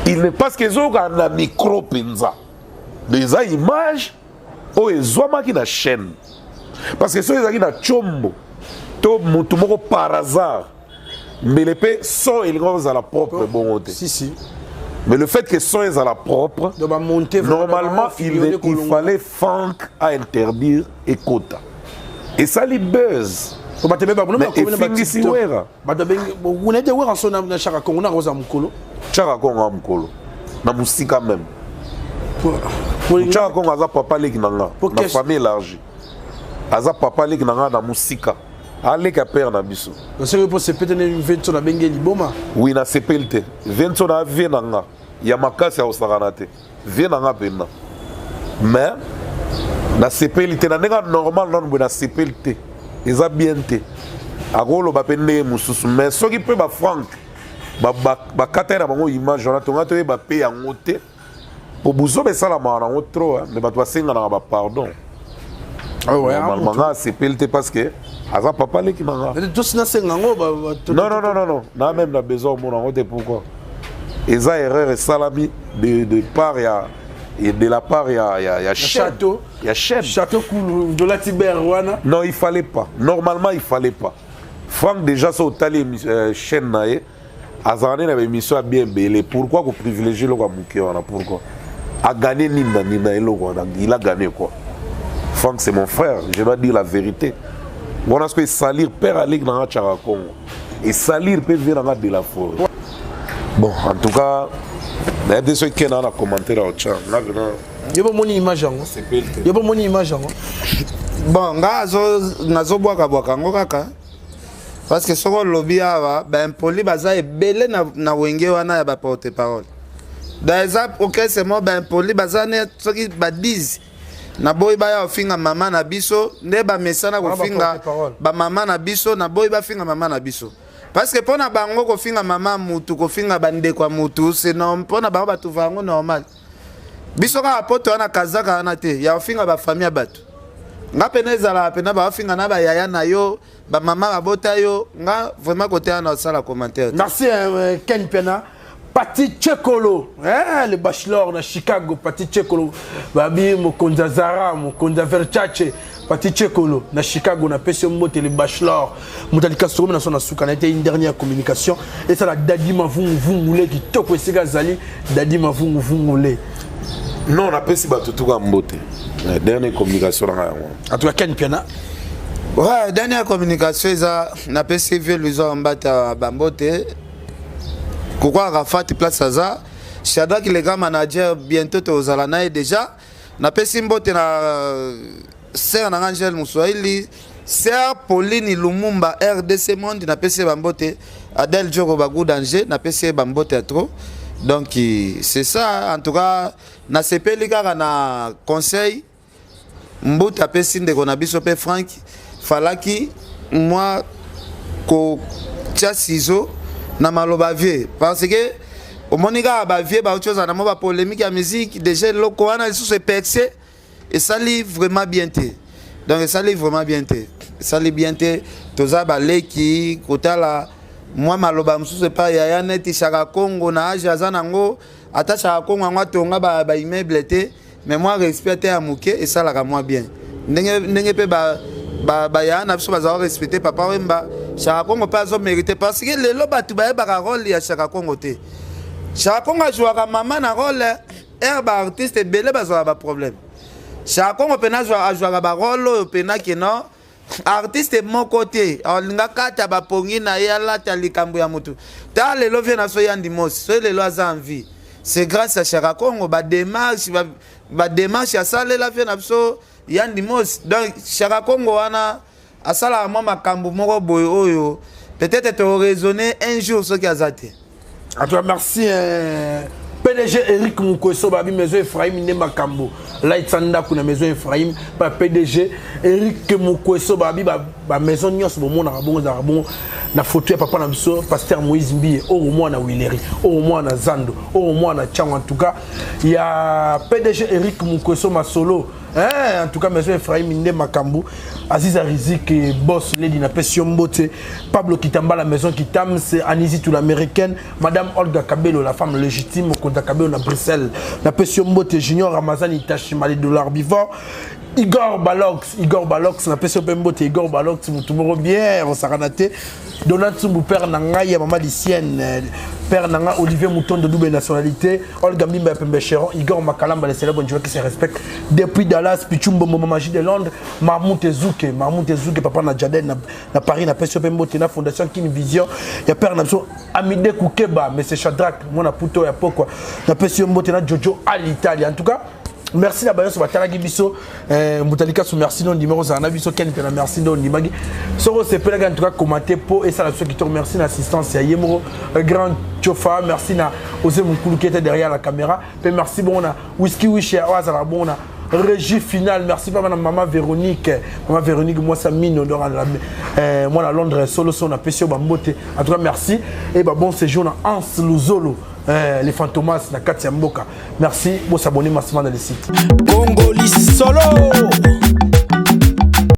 il ne parce que ezokaka na micro mpenza. Eza image oyo ezwamaki na chaîne, parce que soki ezalaki na tiombo to mutu moko par hasard, mbele mpe son elingi kozala propre bongo te. Si si. Mais le fait que son ezala propre, donc bamonte. Normalement, il fallait Frank à interdire ekota. Esali buzz. Bato mpe. Mais efingisi Wera. Bato unete Wera so na Chaka Kongo na koza mokolo. Chaka Kongo ya mokolo na mosika même. Chaka Kongo aza papa leki na nga na famille élargie, aza papa leki na nga na mosika, aleka père na biso. Soki mpo sepete ne Venso nabenge liboma. Oui, nasepeli te. Venso na vie na nga ya makasi ya kosakana te, vie na nga mpenza, mais nasepeli te na ndenge normal nanu boye. Nasepeli te, eza bien te. Akoloba mpe ndenge mosusu, mais soki mpe bafrank bakata ye na bango image wana, tonga toyeba mpe yango te, po buzoba esalamaka nango trop, mais bato basenganaka bapardon. Normalement, nga asepeli te parce que aza papa leki na nga. Tosi nasenga yango. Non, non, non, non, non, na même na besoin omona yango te. Pourquoi? Eza erreur esalami de part ya et de la part ya chaîne. Château. Ya chaîne. Château Kulu de la Tiber wana. Non, il fallait pas. Normalement, il fallait pas. Franck déjà, so otali chaîne na ye, azala nde na baémission ya bien ebele. Pourquoi koprivilégie eloko ya moke wana? Pourquoi? Agagné nini na nini na eloko wana? Il a gagné quoi? Franck, c'est mon frère, je dois dire la vérité. Wana soki esalir père aleki na nga Tiaka Congo, esalir mpe vie na nga de la forêt. Bon, en tout cas, nayebi te soki kena na commentaire ya otya nga vraiment. Yo bomoni image yango? Yo bomoni image yango? Bon, nga nazobwakabwaka yango kaka parce que soki olobi awa, baimpoli baza ebele na Wenge wana ya baporte parole. Donc eza orchestre moko baimpoli baza ne soki ba 10. Naboyi baya kofinga mama na biso nde bamesana kofinga bamama na biso. Naboyi bafinga mama na biso parce que mpo na bango, kofinga mama mutu, kofinga bandeko ya mutu, c'est mpo na bango batuva yango normal. Biso kaka poto wana, kazaka wana te ya kofinga bafamille ya bato. Nga pena ezalaka pena baofinga na bayaya na yo, bamama babota yo. Nga vraiment kote wana osala commentaire. Merci Ken Pena. Pati Tchekolo, hein, le bachelor na Chicago, Pati Tchekolo, Babi Mokonza Zara, Mokonza Versace, Pati Tchekolo na Chicago na pesi mbote, le bachelor. Mutalika soko na son suka na été une dernière communication et ça la Dadi Mavungu Vungule qui toko esika zali Dadi Mavungu Vungule. Non, napesi bato tuka mbote. Dernière communication na yango. En tout cas, Ken Piana. Ouais, dernière communication eza napesi vieux Luizo Mbata bambote. Pourquoi Arafat place aza Shadrack le grand manager, bientôt tozala na ye déjà. Napesi mbote na sœur na nga Angèle Muswahili, sœur Pauline Lumumba RDC Monde, napesi ye bambote. Adèle Djoko Bagou danger, napesi ye bambote ya trop. Donc c'est ça. En tout cas, nasepeli kaka na conseil mbuta apesi ndeko na biso mpe Frank. Falaki mwa kotia ciseau na maloba vie, parce que omoni kaka bavie bauti ozala na mwa bapolémique ya musique déjà. Eloko wana lisusu eperce, esali vraiment bien te. Donc esali vraiment bien te, esali bien te. Toza baleki kotala mwa maloba mosusu epai yaya neti Shaka Congo na age aza nango. Ata Shaka Congo yango atonga baimmeuble te, mais mwa respect te ya moke esalaka mwa bien. Ndenge ndenge mpe bayaya na biso bazala respecte Papa Wemba, Shaka Congo mpe azomérite, parce que lelo bato bayebaka rôle ya Shaka Congo te. Shaka Congo azwaka mama na rôle aire, baartiste ebele bazwaka baproblème. Shaka Congo mpena azwaka barôle oyo mpena keno artiste moko te alinga kata bapongi na ye, alata likambo ya motu. Ta lelo vie na so yandi mosi, soki lelo aza en vie, c'est grâce à Shaka Congo. Badémarche Badémarche asalela vie na biso Yandi Mos. Donc Shaka Kongo wana asalaka mwa makambo moko boye oyo peut-être toraisonner un jour soki aza te. En tout cas, merci. PDG Eric Mukweso, Babi Maison Ephraim nde makambo. Light ndako na Maison Ephraim, ba PDG Eric Mukweso, Babi ba maison nyonso bomona bongo za bongo na photo ya papa na biso pasteur Moïse Mbiye, oyo mwana Wileri, oyo mwana Zando, oyo mwana Tchango. En tout cas, il y a PDG Eric Mukweso Masolo. Hein, en tout cas, Maison Ephraim nde makambo. Aziz Arizik, boss lady na pesi yo mbote. Pablo Kitamba, la maison Kitam, c'est Anisi tout l'américaine. Madame Olga Kabelo, la femme légitime, Konta Kabelo na Bruxelles. Na pesi yo mbote. Junior Ramazan Itashima, les dollars bivants. Igor Balox, Igor Balox, na pesi yo mpe mbote. Igor Balox, mutu moko bien, osakana te. Donald Tsumbu, père na ngai ya mama Licienne, père na ngai Olivier Mouton de double nationalité, Olga Mbimba ya Pembe Cheron, Igor Makalamba, le célèbre joueur qui se respecte depuis Dallas, Pichumbo Mamaji de Londres, Mahmoud Ezuke, Mahmoud Ezuke, papa na Jaden na Paris, na pesi yo mpe mbote, na Fondation Kin Vision, ya père na biso Amide Koukeba, Monsieur Shadrach, mwana Puto ya pokwa, na pesi yo mbote, na Jojo à l'Italie. En tout cas, merci na bayoso batalaki biso. Mbutalikasu, merci no ndima kozala na biso. Ken mpe na merci ndo ondimaki. Soki osepelaki, en tout cas, commenter po esala biso kitoko. Merci na assistance ya ye moko grand Chofa. Merci na Ose Mokulu qui était derrière la caméra, mpe merci bongo na Whisky Wish oyo azalaka bongo na régie finale. Merci papa na mama Véronique, mama Véronique mwasa mino donc mwana Londres solo so, napesi yo bambote. En tout cas, merci et ba bon séjour na Hans Luzolo, les fantomas na kati ya mboka. Merci, bosabonner massivement dans le site. Congoli solo.